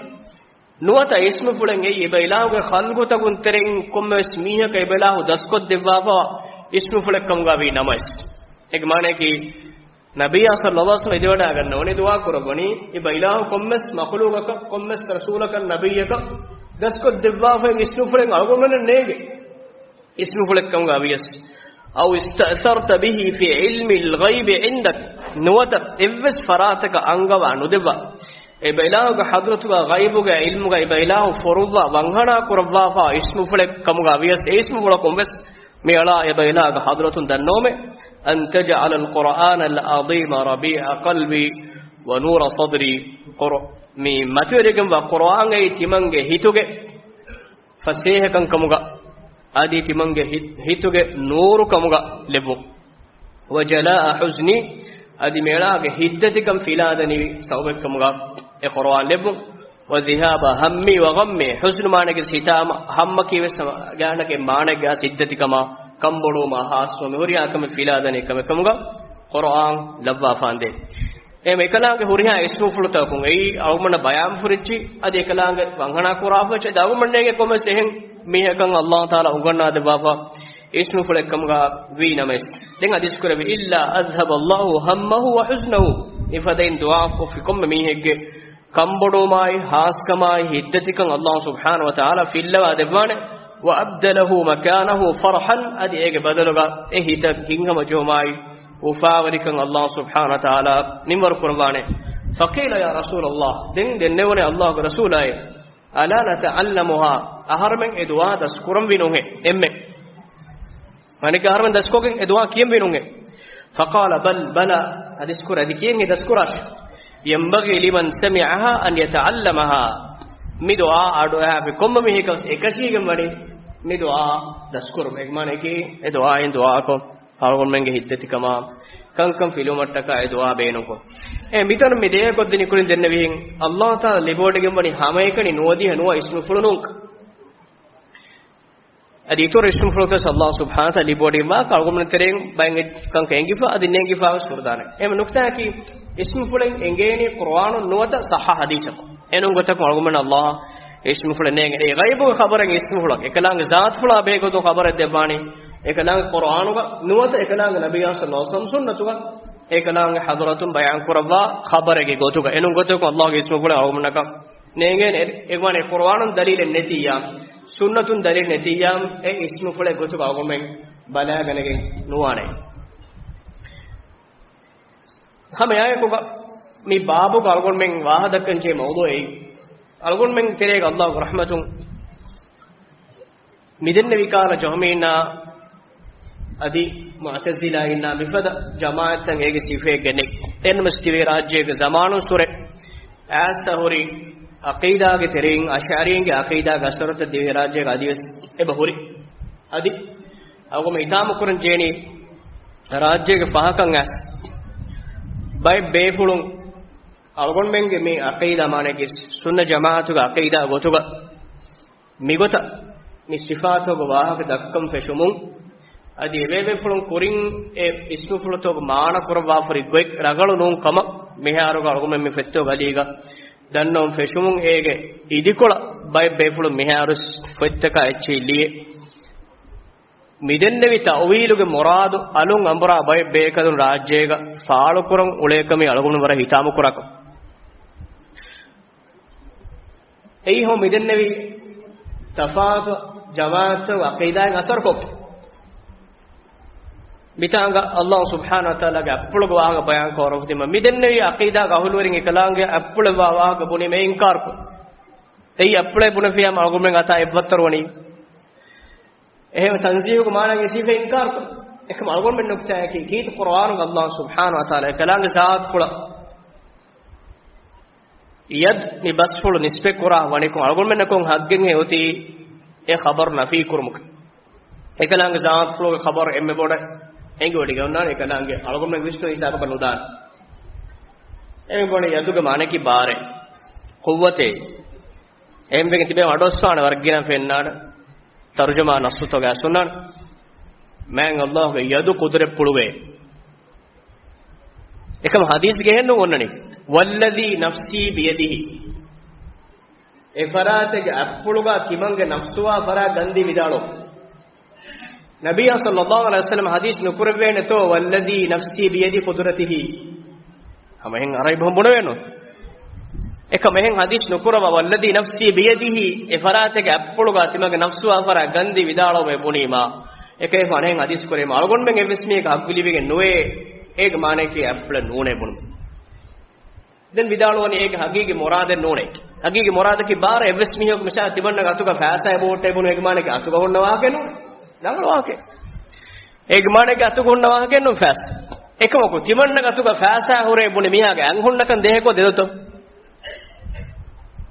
ނުވަތަ އިސްމުފުޅެއް އެއީ އެބަ އިލާހުގެ ޚަލްޤުތަކުން ތެރެއިން ކޮންމެވެސް މީހަކަށް އެބަ އިލާހު ދަސްކޮށްދެއްވާފަ އިސްމުފުޅެއްކަމުގަ ވީ ނަމަވެސް. އޭގެ މާނައަކީ، ނަބިއްޔާ ޞައްލައްލާހު ޢަލައިހި ވަސައްލަމަ އެދިވަޑައިގަންނަވަނީ ދުޢާ ކުރައްވަނީ، އެބަ އިލާހު ކޮންމެސް މަޚުލޫޤަކަށް، ކޮންމެސް ރަސޫލަކަށް، ނަބިއްޔަކަށް ދަސްކޮށްދެއްވާފައި އިސްމުފުޅެއް އަޅުގަނޑުމެންނަށް ނޭނގެ. އިސްމުފުޅެއްކަމުގަ ވިޔަސް. أو استأثرت به في علم الغيب عندك. ނުވަތަ އެއްވެސް ފަރާތަކަށް އަންގަވާ ނުދެއްވާ، އެބަ އިލާހުގެ ޙަޟްރަތުގަ ޣައިބުގެ ޢިލްމުގަ އެބަ އިލާހު ފޮރުއްވާ ވަންހަނާ ކުރައްވާފާ އިސްމުފުޅެއް ކަމުގަ ވިޔަސް، އެ އިސްމުފުޅަކުން ވެސް މި އަޅާ އެބަ އިލާހުގެ ޙަޟްރަތުން ދަންނަވަމޭ، أن تجعل القرآن العظيم ربيع قلبي ونور صدري. ޤުރު-، މި މަތިވެރިގެންވާ ޤުރުއާން އެއީ ތިމަންގެ ހިތުގެ ފަސޭހަކަން ކަމުގަ، އަދި ތިމަންގެ ހި-، ހިތުގެ ނޫރު ކަމުގަ ލެއްވުން. وجلاء حزني، އަދި މި އަޅާގެ ހިތްދަތިކަން ފިލާދެނިވި ސަބަބެއްކަމުގަ އެ ޤުރުއާން ލެއްވުން. وذهاب همي وغمي، ޙުޒްނު މާނައަކީ ހިތާމަ، ހައްމަކީ ވެސް ގާނަގެ މާނައެއްގަ ހިތްދަތިކަމާ، ކަންބޮޑުވުމާ، ހާސްވުމާ، މި ހުރިހާ ކަމެއް ފިލާދެނި ކަމެއް ކަމުގަ ޤުރުއާން ލައްވާފާނދޭ. އެހެން އެކަލާނގެ ހުރިހާ އިސްމުފުޅުތަކުން އެއީ އަޅުގަނޑަށް ބަޔާން ފުރިއްޖި، އަދި އެކަލާނގެ ވަންހަނާ ކުރާފައި އަޅުގަނޑުމެންނޭގެ ކޮންމެސް އެހެން މީހަކަށް ﷲ ތަޢާލާ އުނގަންނާދެއްވާފަ އިސްމުފުޅެއްކަމުގަ ވީ ނަމަވެސް. ދެން ޙަދީޘް ކުރެއްވި، إلا أذهب الله همه وحزنه. މިފަދައިން ދުޢާ ކޮށްފި ކޮންމެ މީހެއްގެ ކަންބޮޑުވުމާއި، ހާސްކަމާއި، ހިތްދަތިކަން ﷲ ސުބްޙާނަހޫ ވަތަޢާލާ ފިއްލަވާ ދެއްވާނެ. وأبدله مكانه فرحا، އަދި އޭގެ ބަދަލުގަ އެ ހިތަށް ހިތްހަމަޖެހުމާއި، އުފާވެރިކަން ﷲ ސުބްޙާނަހޫ ވަތަޢާލާ މިންވަރު ކުރައްވާނެ. فقيل يا رسول الله، ދެން ދެންނެވުނޭ ﷲގެ ރަސޫލާއޭ، ألا نتعلمها، އަހަރުމެން އެ ދުޢާ ދަސްކުރަންވީ ނޫންހޭ؟ އެންމެ މާނައަކީ އަހަރުމެން ދަސްކޮށްގެން އެ ދުޢާ ކިޔަންވީ ނޫންހޭ؟ فقال بل، بلى، ޙަދީޘް ކުރެއްވި އަދި ކިޔަން އެ ދަސްކުރާށޭ. ينبغي لمن سمعها أن يتعلمها. މި ދުޢާ އަޑުއަހާފި ކޮންމެ މީހަކަސް އެކަށީގެން ވަނީ މި ދުޢާ ދަސްކުރުން. އޭގެ މާނައަކީ އެ ދުޢާއިން ދުޢާކޮށް އަޅުގަނޑުމެންގެ ހިތްދަތިކަމާ، ކަންކަން ފިލުވުމަށްޓަކާ އެ ދުޢާ ބޭނުންކޮށް. އެ މިތަނުން މި ދެޔަކޮށްދިނީ ކުރިން ދެންނެވިހެން، ﷲ ތަޢާލާ ލިބިވޮޑިގެންވަނީ ހަމައެކަނި ނުވަދިހަ ނުވަ އިސްމުފުޅު ނޫންކަން. އަދި އިތުރު އިސްމުފުޅުތައް ވެސް ﷲ ސުބްޙާނަހޫ ވަތަޢާލާ ލިބިވޮޑިގެންވާކަން އަޅުގަނޑުމެން ތެރެއިން ބައެއް ކަންކަން އެނގިފަ، އަދި ނޭނގިފަ ވެސް ހުރެދާނެ. އެހެން ނުކުތާއަކީ، އިސްމުފުޅެއް އެނގޭނީ ޤުރުއާނުން ނުވަތަ ޞައްޙަ ޙަދީޘަކުން. އެނޫން ގޮތަކުން އަޅުގަނޑުމެން ﷲ އިސްމުފުޅެއް ނޭނގެ. އެ ޣައިބުގެ ޚަބަރެއް އިސްމުފުޅަކަށް، އެކަލާނގެ ޒާތުފުޅާ ބެހޭ ގޮތުން ޚަބަރެއް ދެއްވާނީ، އެކަލާނގެ ޤުރުއާނުގަ ނުވަތަ އެކަލާނގެ ނަބިއްޔާ ޞައްލައްލާހު ޢަލައިހި ވަސައްލަމަ ސުންނަތުގަ، އެކަލާނގެ ޙަޟްރަތުން ބަޔާން ކުރައްވާ ޚަބަރެއްގެ ގޮތުގަ. އެނޫން ގޮތަކުން ﷲގެ އިސްމުފުޅެއް އަޅުގަނޑަކަށް ނޭނގޭނެ. އެ، އެ ވާނެ ޤުރުއާނުން ދަލީލެއް ނެތިއްޔާ، ސުންނަތުން ދަލީލެއް ނެތިއްޔާ، އެ އިސްމުފުޅެއް ގޮތުގަ އަޅުގަނޑުމެން ބަލާގަނެގެން ނުވާނެ. ހަމައެއާއެކުގަ މި ބާބުގަ އަޅުގަނޑުމެން ވާހަކަ ދައްކަންޖެހޭ މައުޟޫޢެއް، އަޅުގަނޑުމެން ތެރޭގަ ﷲގެ ރަޙްމަތުން މިދެންނެވި ކަހަލަ ޖަހްމީންނާ އަދި މުޢުތަޒިލާއިންނާ މިފަދަ ޖަމާޢަތްތައް އޭގެ ސިފައެއް ގެނެ. އެންމެސް ދިވެހިރާއްޖޭގެ ޒަމާނުން ސުރެ އައިސް ހުރި ޢަޤީދާގެ ތެރެއިން އަޝްޢަރީންގެ ޢަޤީދާގެ އަސަރުތައް ދިވެހިރާއްޖޭގަ އަދިވެސް އެބަ ހުރި. އަދި އަޅުގަނޑު ހިތާމަކުރަން ޖެހެނީ ރާއްޖޭގެ ފަހަކަށް އައިސް ބައެއް ބޭފުޅުން އަޅުގަނޑުމެންގެ މި ޢަޤީދާ މާނައަކީ ސުންނަ ޖަމާޢަތުގެ ޢަޤީދާ ގޮތުގަ މިގޮތަށް މި ސިފާތުގެ ވާހަކަ ދައްކަން ފެށުމުން، އަދި އެބޭބޭފުޅުން ކުރިން އެ އިސްމުފުޅުތަކުގެ މާނަ ކުރައްވާފަ ހުރި ގޮތް ރަނގަޅު ނޫން ކަމަށް މިހާރުގަ އަޅުގަނޑުމެން މި ފޮތްތަކުގެ އަލީގަ ދަންނަވަން ފެށުމުން، އޭގެ އިދިކޮޅަށް ބައެއް ބޭފުޅުން މިހާރު ފޮތްތަކާ އެއްޗެހި ލިޔެ. މިދެންނެވި ތައުވީލުގެ މުރާދު އަލުން އަނބުރާ ބައެއް ބޭކަލުން ރާއްޖޭގަ ފާޅުކުރަން އުޅޭކަމީ އަޅުގަނޑު ވަރަށް ހިތާމަކުރާކަން. އެއީ ހަމަ މިދެންނެވި ތަފާތު ޖަމާޢަތްތަކުގެ ޢަޤީދާއިން އަސަރުކޮށްފަ. މިތާނގަ ﷲ ސުބްޙާނަހޫ ވަތަޢާލާގެ އަތްޕުޅުގެ ވާހަކަ ބަޔާން ކުރައްވަތީމަ، މިދެންނެވި ޢަޤީދާގެ އަހުލުވެރިން އެކަލާނގެ އަތްޕުޅެއްވާ ވާހަކަ ބުނީމަ އެ އިންކާރުކޮށް، އެއީ އަތްޕުޅޭ ބުނެފިޔާމަ އަޅުގަނޑުމެން އަތާ އެއްވައްތަރު ވަނީ. އެހެން ތަންޒީހުގެ މާނައިގެ ސިފަ އިންކާރުކޮށް. އެކަމަ އަޅުގަނޑުމެން ނުކުތާއަކީ ކީރިތި ޤުރުއާނުގަ ﷲ ސުބްޙާނަހޫ ވަތަޢާލާ އެކަލާނގެ ޒާތުފުޅަށް ޔަދް މި ބަސްފުޅު ނިސްބަތް ކުރާ ވަނިކޮށް، އަޅުގަނޑުމެންނަށް ކޮން ޙައްޤެއްހޭ އޮތީ އެ ޚަބަރު ނަފީ ކުރުމުގެ؟ އެކަލާނގެ ޒާތުފުޅުގެ ޚަބަރު އެންމެ ބޮޑަށް އެނގިވަޑައިގަންނާނެ، އެކަލާނގެ އަޅުގަނޑުމެން ވިސްނުނު ހިސާބަކަށް ނުދާނެ. އެންމެ ބޮޑަށް ޔަދުގެ މާނައަކީ ބާރެއް، ޤުއްވަތެއް. އެހެންވެގެން ތިބެ އަޑުއައްސާނެ ވަރަށް ގިނަ ފެންނާނެ. ތަރުޖަމާ ނައްޞުތަކުގަ އައިސް އޮންނާނެ. މާތް ﷲގެ ޔަދު ޤުދުރަތްޕުޅުވޭ. އެކަމަ ޙަދީޘްގައި އެހެންނޫން އޮންނަނީ. ވައްލަޛީ ނަފްސީ ބިޔަދިހި. އެ ފަރާތެއްގެ އަތްޕުޅުގަ ތިމަންގެ ނަފްސުވާ ފަރާތް ގަންދީ ވިދާޅުވަމު. ނަބިއްޔާ ޞައްލައްލާހު ޢަލައިހި ވަސައްލަމަ ޙަދީޘް ނުކުރެއްވޭނެތޯ، ވައްލަޛީ ނަފްސީ ބިޔަދި ޤުދުރަތިހި. ހަމަ އެހެން ޢަރަބި ބަހުން ބުނެވޭނު. އެކަމަ އެހެން ޙަދީޘް ނުކުރައްވާ، ވައްލަޛީ ނަފްސީ ބިޔަދިހި، އެ ފަރާތެއްގެ އަތްޕުޅުގަ ތިމަންގެ ނަފްސުވާ ފަރާތް ގަންދީ ވިދާޅުވަމޭ ބުނީމާ، އެކަހެން އަނެއް ޙަދީޘް ކުރީމާ، އަޅުގަނޑުމެން އެއްވެސް މީހަކަށް ޙައްޤު ލިބިގެން ނުވޭ، އޭގެ މާނައަކީ އަތްޕުޅެއް ނޫނޭ ބުނުން. ދެން ވިދާޅުވަނީ އޭގެ ޙަޤީޤީ މުރާދެއް ނޫނޭ. ޙަޤީޤީ މުރާދަކީ ބާރަށް އެއްވެސް މީހަކު މިސާލަށް ތިމަންނަގެ އަތުގަ ފައިސާއެއް އެބަހުއްޓޭ ބުނު އޭގެ މާނައަކީ އަތުގަ ހުންނަ ވާހަކައެއް ނޫނޭ. ރަނގަޅު ވާހަކައެއް. އޭގެ މާނައަކީ އަތުގަ ހުންނަ ވާހަކައެއް ނޫން ފައިސާ. އެކަމަކު ތިމަންނަގެ އަތުގަ ފައިސާ ހުރޭ ބުނި މީހާގެ އަތް ހުންނަކަން ދޭހަކޯ ދެދޮތޯ؟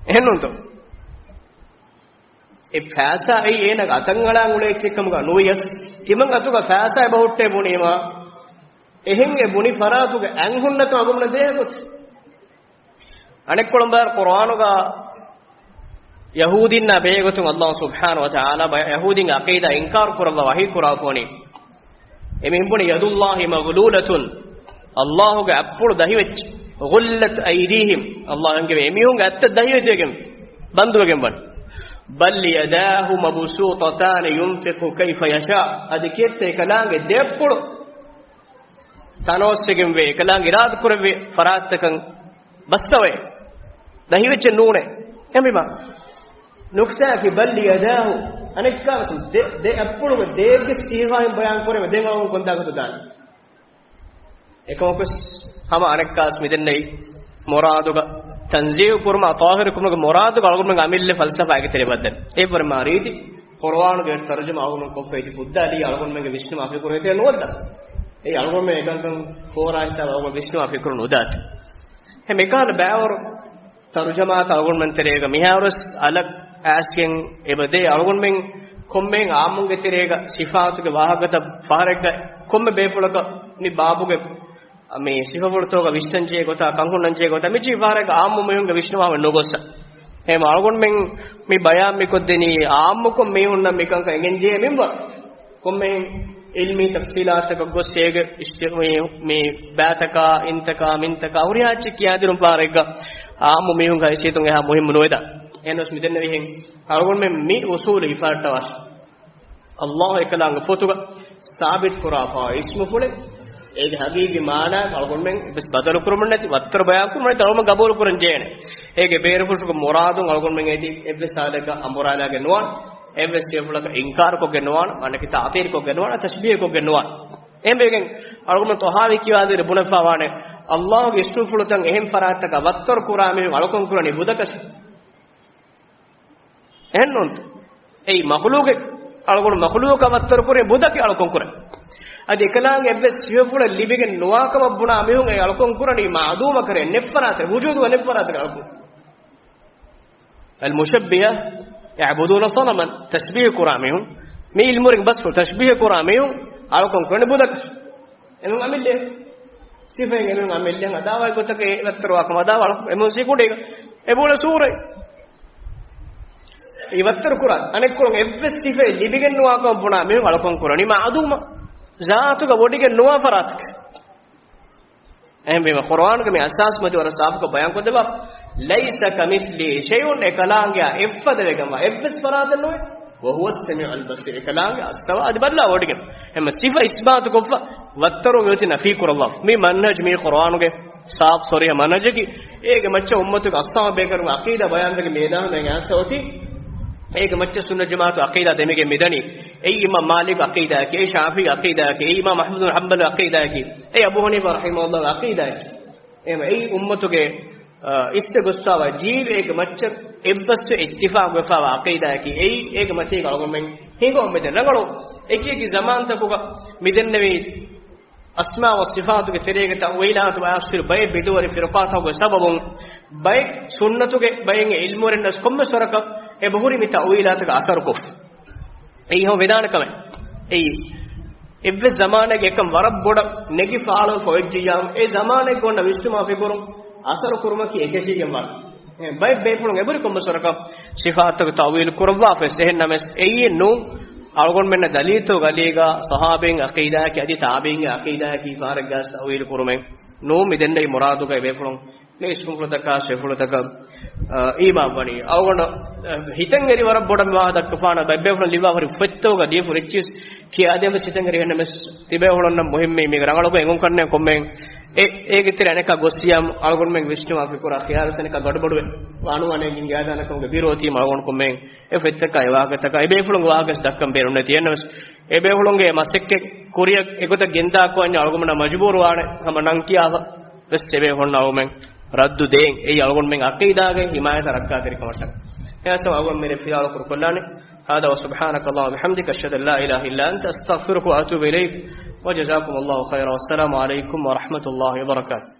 އެހެން ނޫންތޯ؟ އެ ފައިސާ އެއީ އޭނަގެ އަތަށް އަޅާން އުޅޭ އެއްޗެއް ކަމުގަ ނުވިޔަސް، ތިމަން އަތުގަ ފައިސާ އެބަހުއްޓޭ ބުނީމާ، އެހެން އެ ބުނި ފަރާތުގެ އަތް ހުންނަކަން އަޅުގަނޑުމެންނަށް ދޭހަކޯ؟ އަނެއްކޮޅުން ބާރަށް ޤުރުއާނުގަ ޔަހޫދީންނާ ބެހޭގޮތުން ﷲ ސުބްޙާނަހޫ ވަތަޢާލާ ބަ-، ޔަހޫދީންގެ ޢަޤީދާ އިންކާރު ކުރައްވާ ވަޙީ ކުރާފަ ވަނީ. އެމީހުން ބުނި، يد الله مغلولة، ﷲގެ އަތްޕުޅު ދަހިވެއްޖެ. غلت أيديهم، ﷲ އެންގެވޭ އެމީހުންގެ އަތްތައް ދަހިވެތިވެގެން، ބަންދުވެގެން ވަން. بل يداه مبسوطتان ينفق كيف يشاء، އަދި ކިއެއްތަ އެކަލާނގެ ދެއަތްޕުޅު ތަނަވަސްވެގެންވޭ، އެކަލާނގެ އިރާދަ ކުރެއްވި ފަރާތްތަކަށް ބައްސަވައޭ. ދަހިވެއްޖެ ނޫނޭ. އެމީމާ ނުކްތާއަކީ، بل يداه، އަނެއްކާވެސް ދެ، ދެ އަތްޕުޅުގެ ދޭއްގެ ސީޣާއިން ބަޔާން ކުރެވޭ، ދެން އަޅުގަނޑު ކޮންތާކަށްތޯ ދާނީ؟ އެކަމަކުވެސް ހަމަ އަނެއްކާވެސް މިދެންނެވި މުރާދުގަ ތަންޒީހު ކުރުމާ، ޠާހިރު ކުރުމުގެ މުރާދުގަ އަޅުގަނޑުމެން އަމިއްލަ ފަލްސަފާއެއްގެ ތެރެ ބައްދަން. އެއްވަރު މާ ރީތި ޤުރުއާނުގެ ތަރުޖަމާ އަޅުގަނޑު ކޮށްފައިތި ފުއްދާލީ އަޅުގަނޑުމެންގެ ވިސްނުމާ ފިކުރު އެތެރެ ނުވައްދާ. އެއީ އަޅުގަނޑުމެން އެކަންކަން ފޯރާ ހިސާބަށް އަޅުގަނޑު ވިސްނުމާ ފިކުރު ނުދާތި. އެހެން މިކަހަލަ ބައިވަރު ތަރުޖަމާތައް އަޅުގަނޑުމެން ތެރޭގަ މިހާރުވެސް އަލަށް އައިސްގެން އެބަދޭ. އަޅުގަނޑުމެން ކޮންމެހެން އާއްމުންގެ ތެރޭގަ ސިފާތުގެ ވާހަކަތައް ފަހަރެއްގަ ކޮންމެ ބޭފުޅަކަށް މި ބާބުގެ މި ސިފަފުޅުތަކުގަ ވިސްނަންޖެހޭ ގޮތާ، ކަންހުންނަންޖެހޭ ގޮތާ، މި ޖީ ފަހަރެއްގަ އާއްމު މީހުންގެ ވިސްނުމާ ނުގޮސް. އެހެން އަޅުގަނޑުމެން މި ބަޔާން މިކޮށްދެނީ އާއްމުކޮށް މީހުންނަށް މިކަންކަން އެނގެންޖެހޭ މިންވަރު. ކޮންމެހެން އިލްމީ ތަފްސީލާތަކަށް ގޮސް އޭގެ އިސްތި-، މި، މި ބައިތަކާ، އިންތަކާ، މިންތަކާ، ހުރިހާ އެއްޗެއް ކިޔާދިނުން ފަހަރެއްގަ އާއްމު މީހުންގެ ހައިސިއްޔަތުން އެހާ މުހިއްމު ނުވެދާނެ. އެހެނަސް މިދެންނެވިހެން އަޅުގަނޑުމެން މި އުސޫލު ހިފަހައްޓަވާށި. ﷲ އެކަލާނގެ ފޮތުގަ ސާބިތު ކުރާފަ އިސްމުފުޅެއް، އޭގެ ހަގީގީ މާނައަކަށް އަޅުގަނޑުމެން އެއްވެސް ބަދަލު ކުރުމެއް ނެތި، ވައްތަރު ބަޔާން ކުރުމެއް ނެތި، އަޅުގަނޑުމެން ގަބޫލު ކުރަން ޖެހޭނެ. އޭގެ ބޭރުފުށުގެ މުރާދުން އަޅުގަނޑުމެން އޭތި އެއްވެސް ހާލެއްގަ އަނބުރާލާގެން ނުވާނެ، އެއްވެސް ސިފަފުޅަކަށް އިންކާރު ކޮށްގެން ނުވާނެ، މާނައަކީ ތައުޠީލް ކޮށްގެން ނުވާނެ، ތަޝްބީހު ކޮށްގެން ނުވާނެ. އެހެންވެގެން އަޅުގަނޑު ޠަޙާވީ ކިޔާދިރި ބުނެފަވާނެ، ﷲ ގެ އިސްމުފުޅުތައް އެހެން ފަރާތްތަކަށް ވައްތަރު ކުރާ މީހުން އަޅުކަން ކުރަނީ ބުދަކަށް. އެހެންނޫންތަ؟ އެއީ މަޚްލޫޤެއް، އަޅުގަނޑު މަޚްލޫޤަށް ވައްތަރު ކުރީ ބުދަކީ އަޅުކަން ކުރަން. އަދި އެކަލާނގެ އެއްވެސް ސިފަފުޅެއް ލިބިގެން ނުވާކަމަށް ބުނާ މީހުން އެ އަޅުކަން ކުރަނީ މަޢުދޫމަކަށް، ނެއްފަރާތެއް، ވުޖޫދުގަ ނެއްފަރާތެއް އަޅުކަން. އަލްމުޝައްބިހަ ޔަޢުބުދޫނަ ޞަނަމަން، ތަޝްބީހު ކުރާ މީހުން، މި ޢިލްމުވެރިން ބަސްފުޅު ތަޝްބީހު ކުރާ މީހުން އަޅުކަން ކުރަނީ ބުދަކަށް. އެމީހުން އަމިއްލަ ސިފައިން އެމީހުން އަމިއްލަ އަދާވާ ގޮތަކަށް ވައްތަރު ވާކަމަށް އަދާވާ އެމީހުން ސިކުނޑީގަ އެބޯޅަ ސޫރައި އެ ވައްތަރު ކުރާ އަނެއްކޮޅުން އެއްވެސް ސިފައެއް ލިބިގެން ނުވާކަމަށް ބުނާ މީހުން އަޅުކަން ކުރަނީ މަޢުދޫމަށް، ޒާތުގަ ވޮޑިގެން ނުވާ ފަރާތަކަށް. އެހެންވީމަ، ޤުރުއާނުގެ މި އަސާސް މަތި ވަރަށް ސާފުކޮށް ބަޔާންކޮށްދެއްވާ. لَيْسَ كَمِثْلِهِ شَيْءٌ، އެކަލާނގެއާ އެއްފަދަ ވެގެންވާ އެއްވެސް ފަރާތެއް ނުވޭ. وَهُوَ السَّمِيعُ الْبَصِيرُ، އެކަލާނގެ އައްސަވާ އަދި ބައްލާ ވޮޑިގެން. އެހެންމަ ސިފަ އިސްބާތުކޮށްފަ ވައްތަރު މިއޮތީ ނަފީ ކުރައްވާފަ. މި މަންހަޖު މީ ޤުރުއާނުގެ ސާފު ޞަރީޙަ މަންހަޖަކީ. އޭގެ މައްޗަށް އުއްމަތުގެ އައްސާމަ ބޭކަލުންގެ ޢަޤީދާ ބަޔާންވެގެން މިއަދާހަމަ އެ އައިސް އޮތީ. އޭގެ މައްޗަށް ސުންނަތް ޖަމާޢަތު ޢަޤީދާ ދެމިގެން މިދަނީ. އެއީ އިމާމް މާލިކު ޢަޤީދާއަކީ، އެއީ ޝާފިޢީ ޢަޤީދާއަކީ، އެއީ އިމާމް އަޙްމަދު ބިން ޙަންބަލު ޢަޤީދާއަކީ، އެއީ އަބޫ ޙަނީފާ ރަޙިމަހުﷲ ޢަޤީދާއަކީ. އެހެންވެ، އެއީ އުއްމަތުގެ، އަ، އިސްވެ ގޮސްފާވާ ޖީލު އޭގެ މައްޗަށް އެއްބަސްވެ އިއްތިފާޤުވެފާވާ ޢަޤީދާއަކީ. އެއީ އޭގެ މަތީގަ އަޅުގަނޑުމެން ހިނގަމުން މިދެން ރަނގަޅު. އެކި އެކި ޒަމާންތަކުގަ މިދެންނެވި އަސްމާ ވަ ޞިފާތުގެ ތެރޭގަ ތައުވީލާތު ބަޔާސްކުރި ބައެއް ބިދުވެރި ފިރުޤާތަކުގެ ސަބަބުން ބައެއް ސުންނަތުގެ ބައެއް ޢިލްމުވެރިންނަސް ކޮންމެސް ވަރަކަށް އެބަހުރި މި ތައުވީލާތަކަށް އަސަރުކޮށް. އެއީ ހަމަ ވެދާނެ ކަމެއް. އެއީ އެއްވެސް ޒަމާނެއްގެ އެކަން ވަރަށް ބޮޑަށް ނެގި ފާޅުވެފަ އޮތްޖިއްޔާމު، އެ ޒަމާނެއްގަ އޮންނަ ވިސްނުމާ ފިކުރުން އަސަރު ކުރުމަކީ އެކަށީގެންވާ. އެ ބައެއް ބޭފުޅުން އެބުރި ކޮންމެސް ވަރަކަށް ސިފާތަކު ތައުވީލު ކުރައްވާފަ ވެސް. އެހެންނަމަވެސް އެއީ ނޫން. އަޅުގަނޑުމެންނަށް ދަލީލުތައް ގަލީގަ ޞަޙާބީން ޢަޤީދާއަކީ އަދި ތާބީންގެ ޢަޤީދާއަކީ ފަހަރެއްގަސް ތައުވީލު ކުރުމެއް ނޫން. މި ދެންނެވި މުރާދުގައި ބޭފުޅުން މި އިސްމުފުޅުތަކާ ސިފަފުޅުތަކަށް، އަ، އީމާން ވަނީ. އަޅުގަނޑަށް، އަ، ހިތަށް އެރި ވަރަށް ބޮޑަށް މި ވާހަކަ ދައްކަފާނަ ބައެއް ބޭފުޅުން ލިޔުއްވާފަ ހުރި ފޮތްތަކުގަ ލިޔެފަ ހުރި އެއްޗިސް ކިޔާދޭން ވެސް ހިތަށް އެރި. އެހެންނަމަވެސް ތިބޭފުޅުންނަށް މުހިއްމީ މީގެ ރަނގަޅުގަ އެނގުން ކަންނޭނގެ ކޮންމެހެން އެ، އޭގެ ތެރެއަށް އަނެއްކާ ގޮއްސިޔާމު އަޅުގަނޑުމެން ވިސްނުމާ ފިކުރާ ޚިޔާލު އަނެއްކާ ގަޑުބަޑުވެ ވާނުވާނެ ގިންގިއާދާނެ ކަމުގެ ބިރު އޮތީމަ އަޅުގަނޑު ކޮންމެހެން އެ ފޮތްތަކާ އެ ވާހަކަތަކާ އެ ބޭފުޅުންގެ ވާހަކަ ވެސް ދައްކަން ބޭނުންނެތި. އެހެންނަމަވެސް އެ ބޭފުޅުންގެ މަސައްކަތް ކުރިއަށް އެގޮތަށް ގެންދާކޮށް އަންނަ އަޅުގަނޑުމެންނަށް މަޖުބޫރުވާނެ ހަމަ ނަން ކިޔާފަ ވެސް އެ ބޭފުޅުންނަށް އަޅުގަނޑުމެން ރައްދު ދޭން. އެއީ އަޅުގަނޑުމެން ޢަޤީދާގެ ޙިމާޔަތަށް ރައްކާތެރިކަމަށްޓަކައި. އެހެންވެ އަޅުގަނޑު މިރޭ ފިލާވަޅު ކުރުކޮށްލާނެ. هذا وسبحانك اللهم وبحمدك، أشهد أن لا إله إلا أنت، أستغفرك وأتوب إليك. وجزاكم الله خيرا، والسلام عليكم ورحمة الله وبركاته.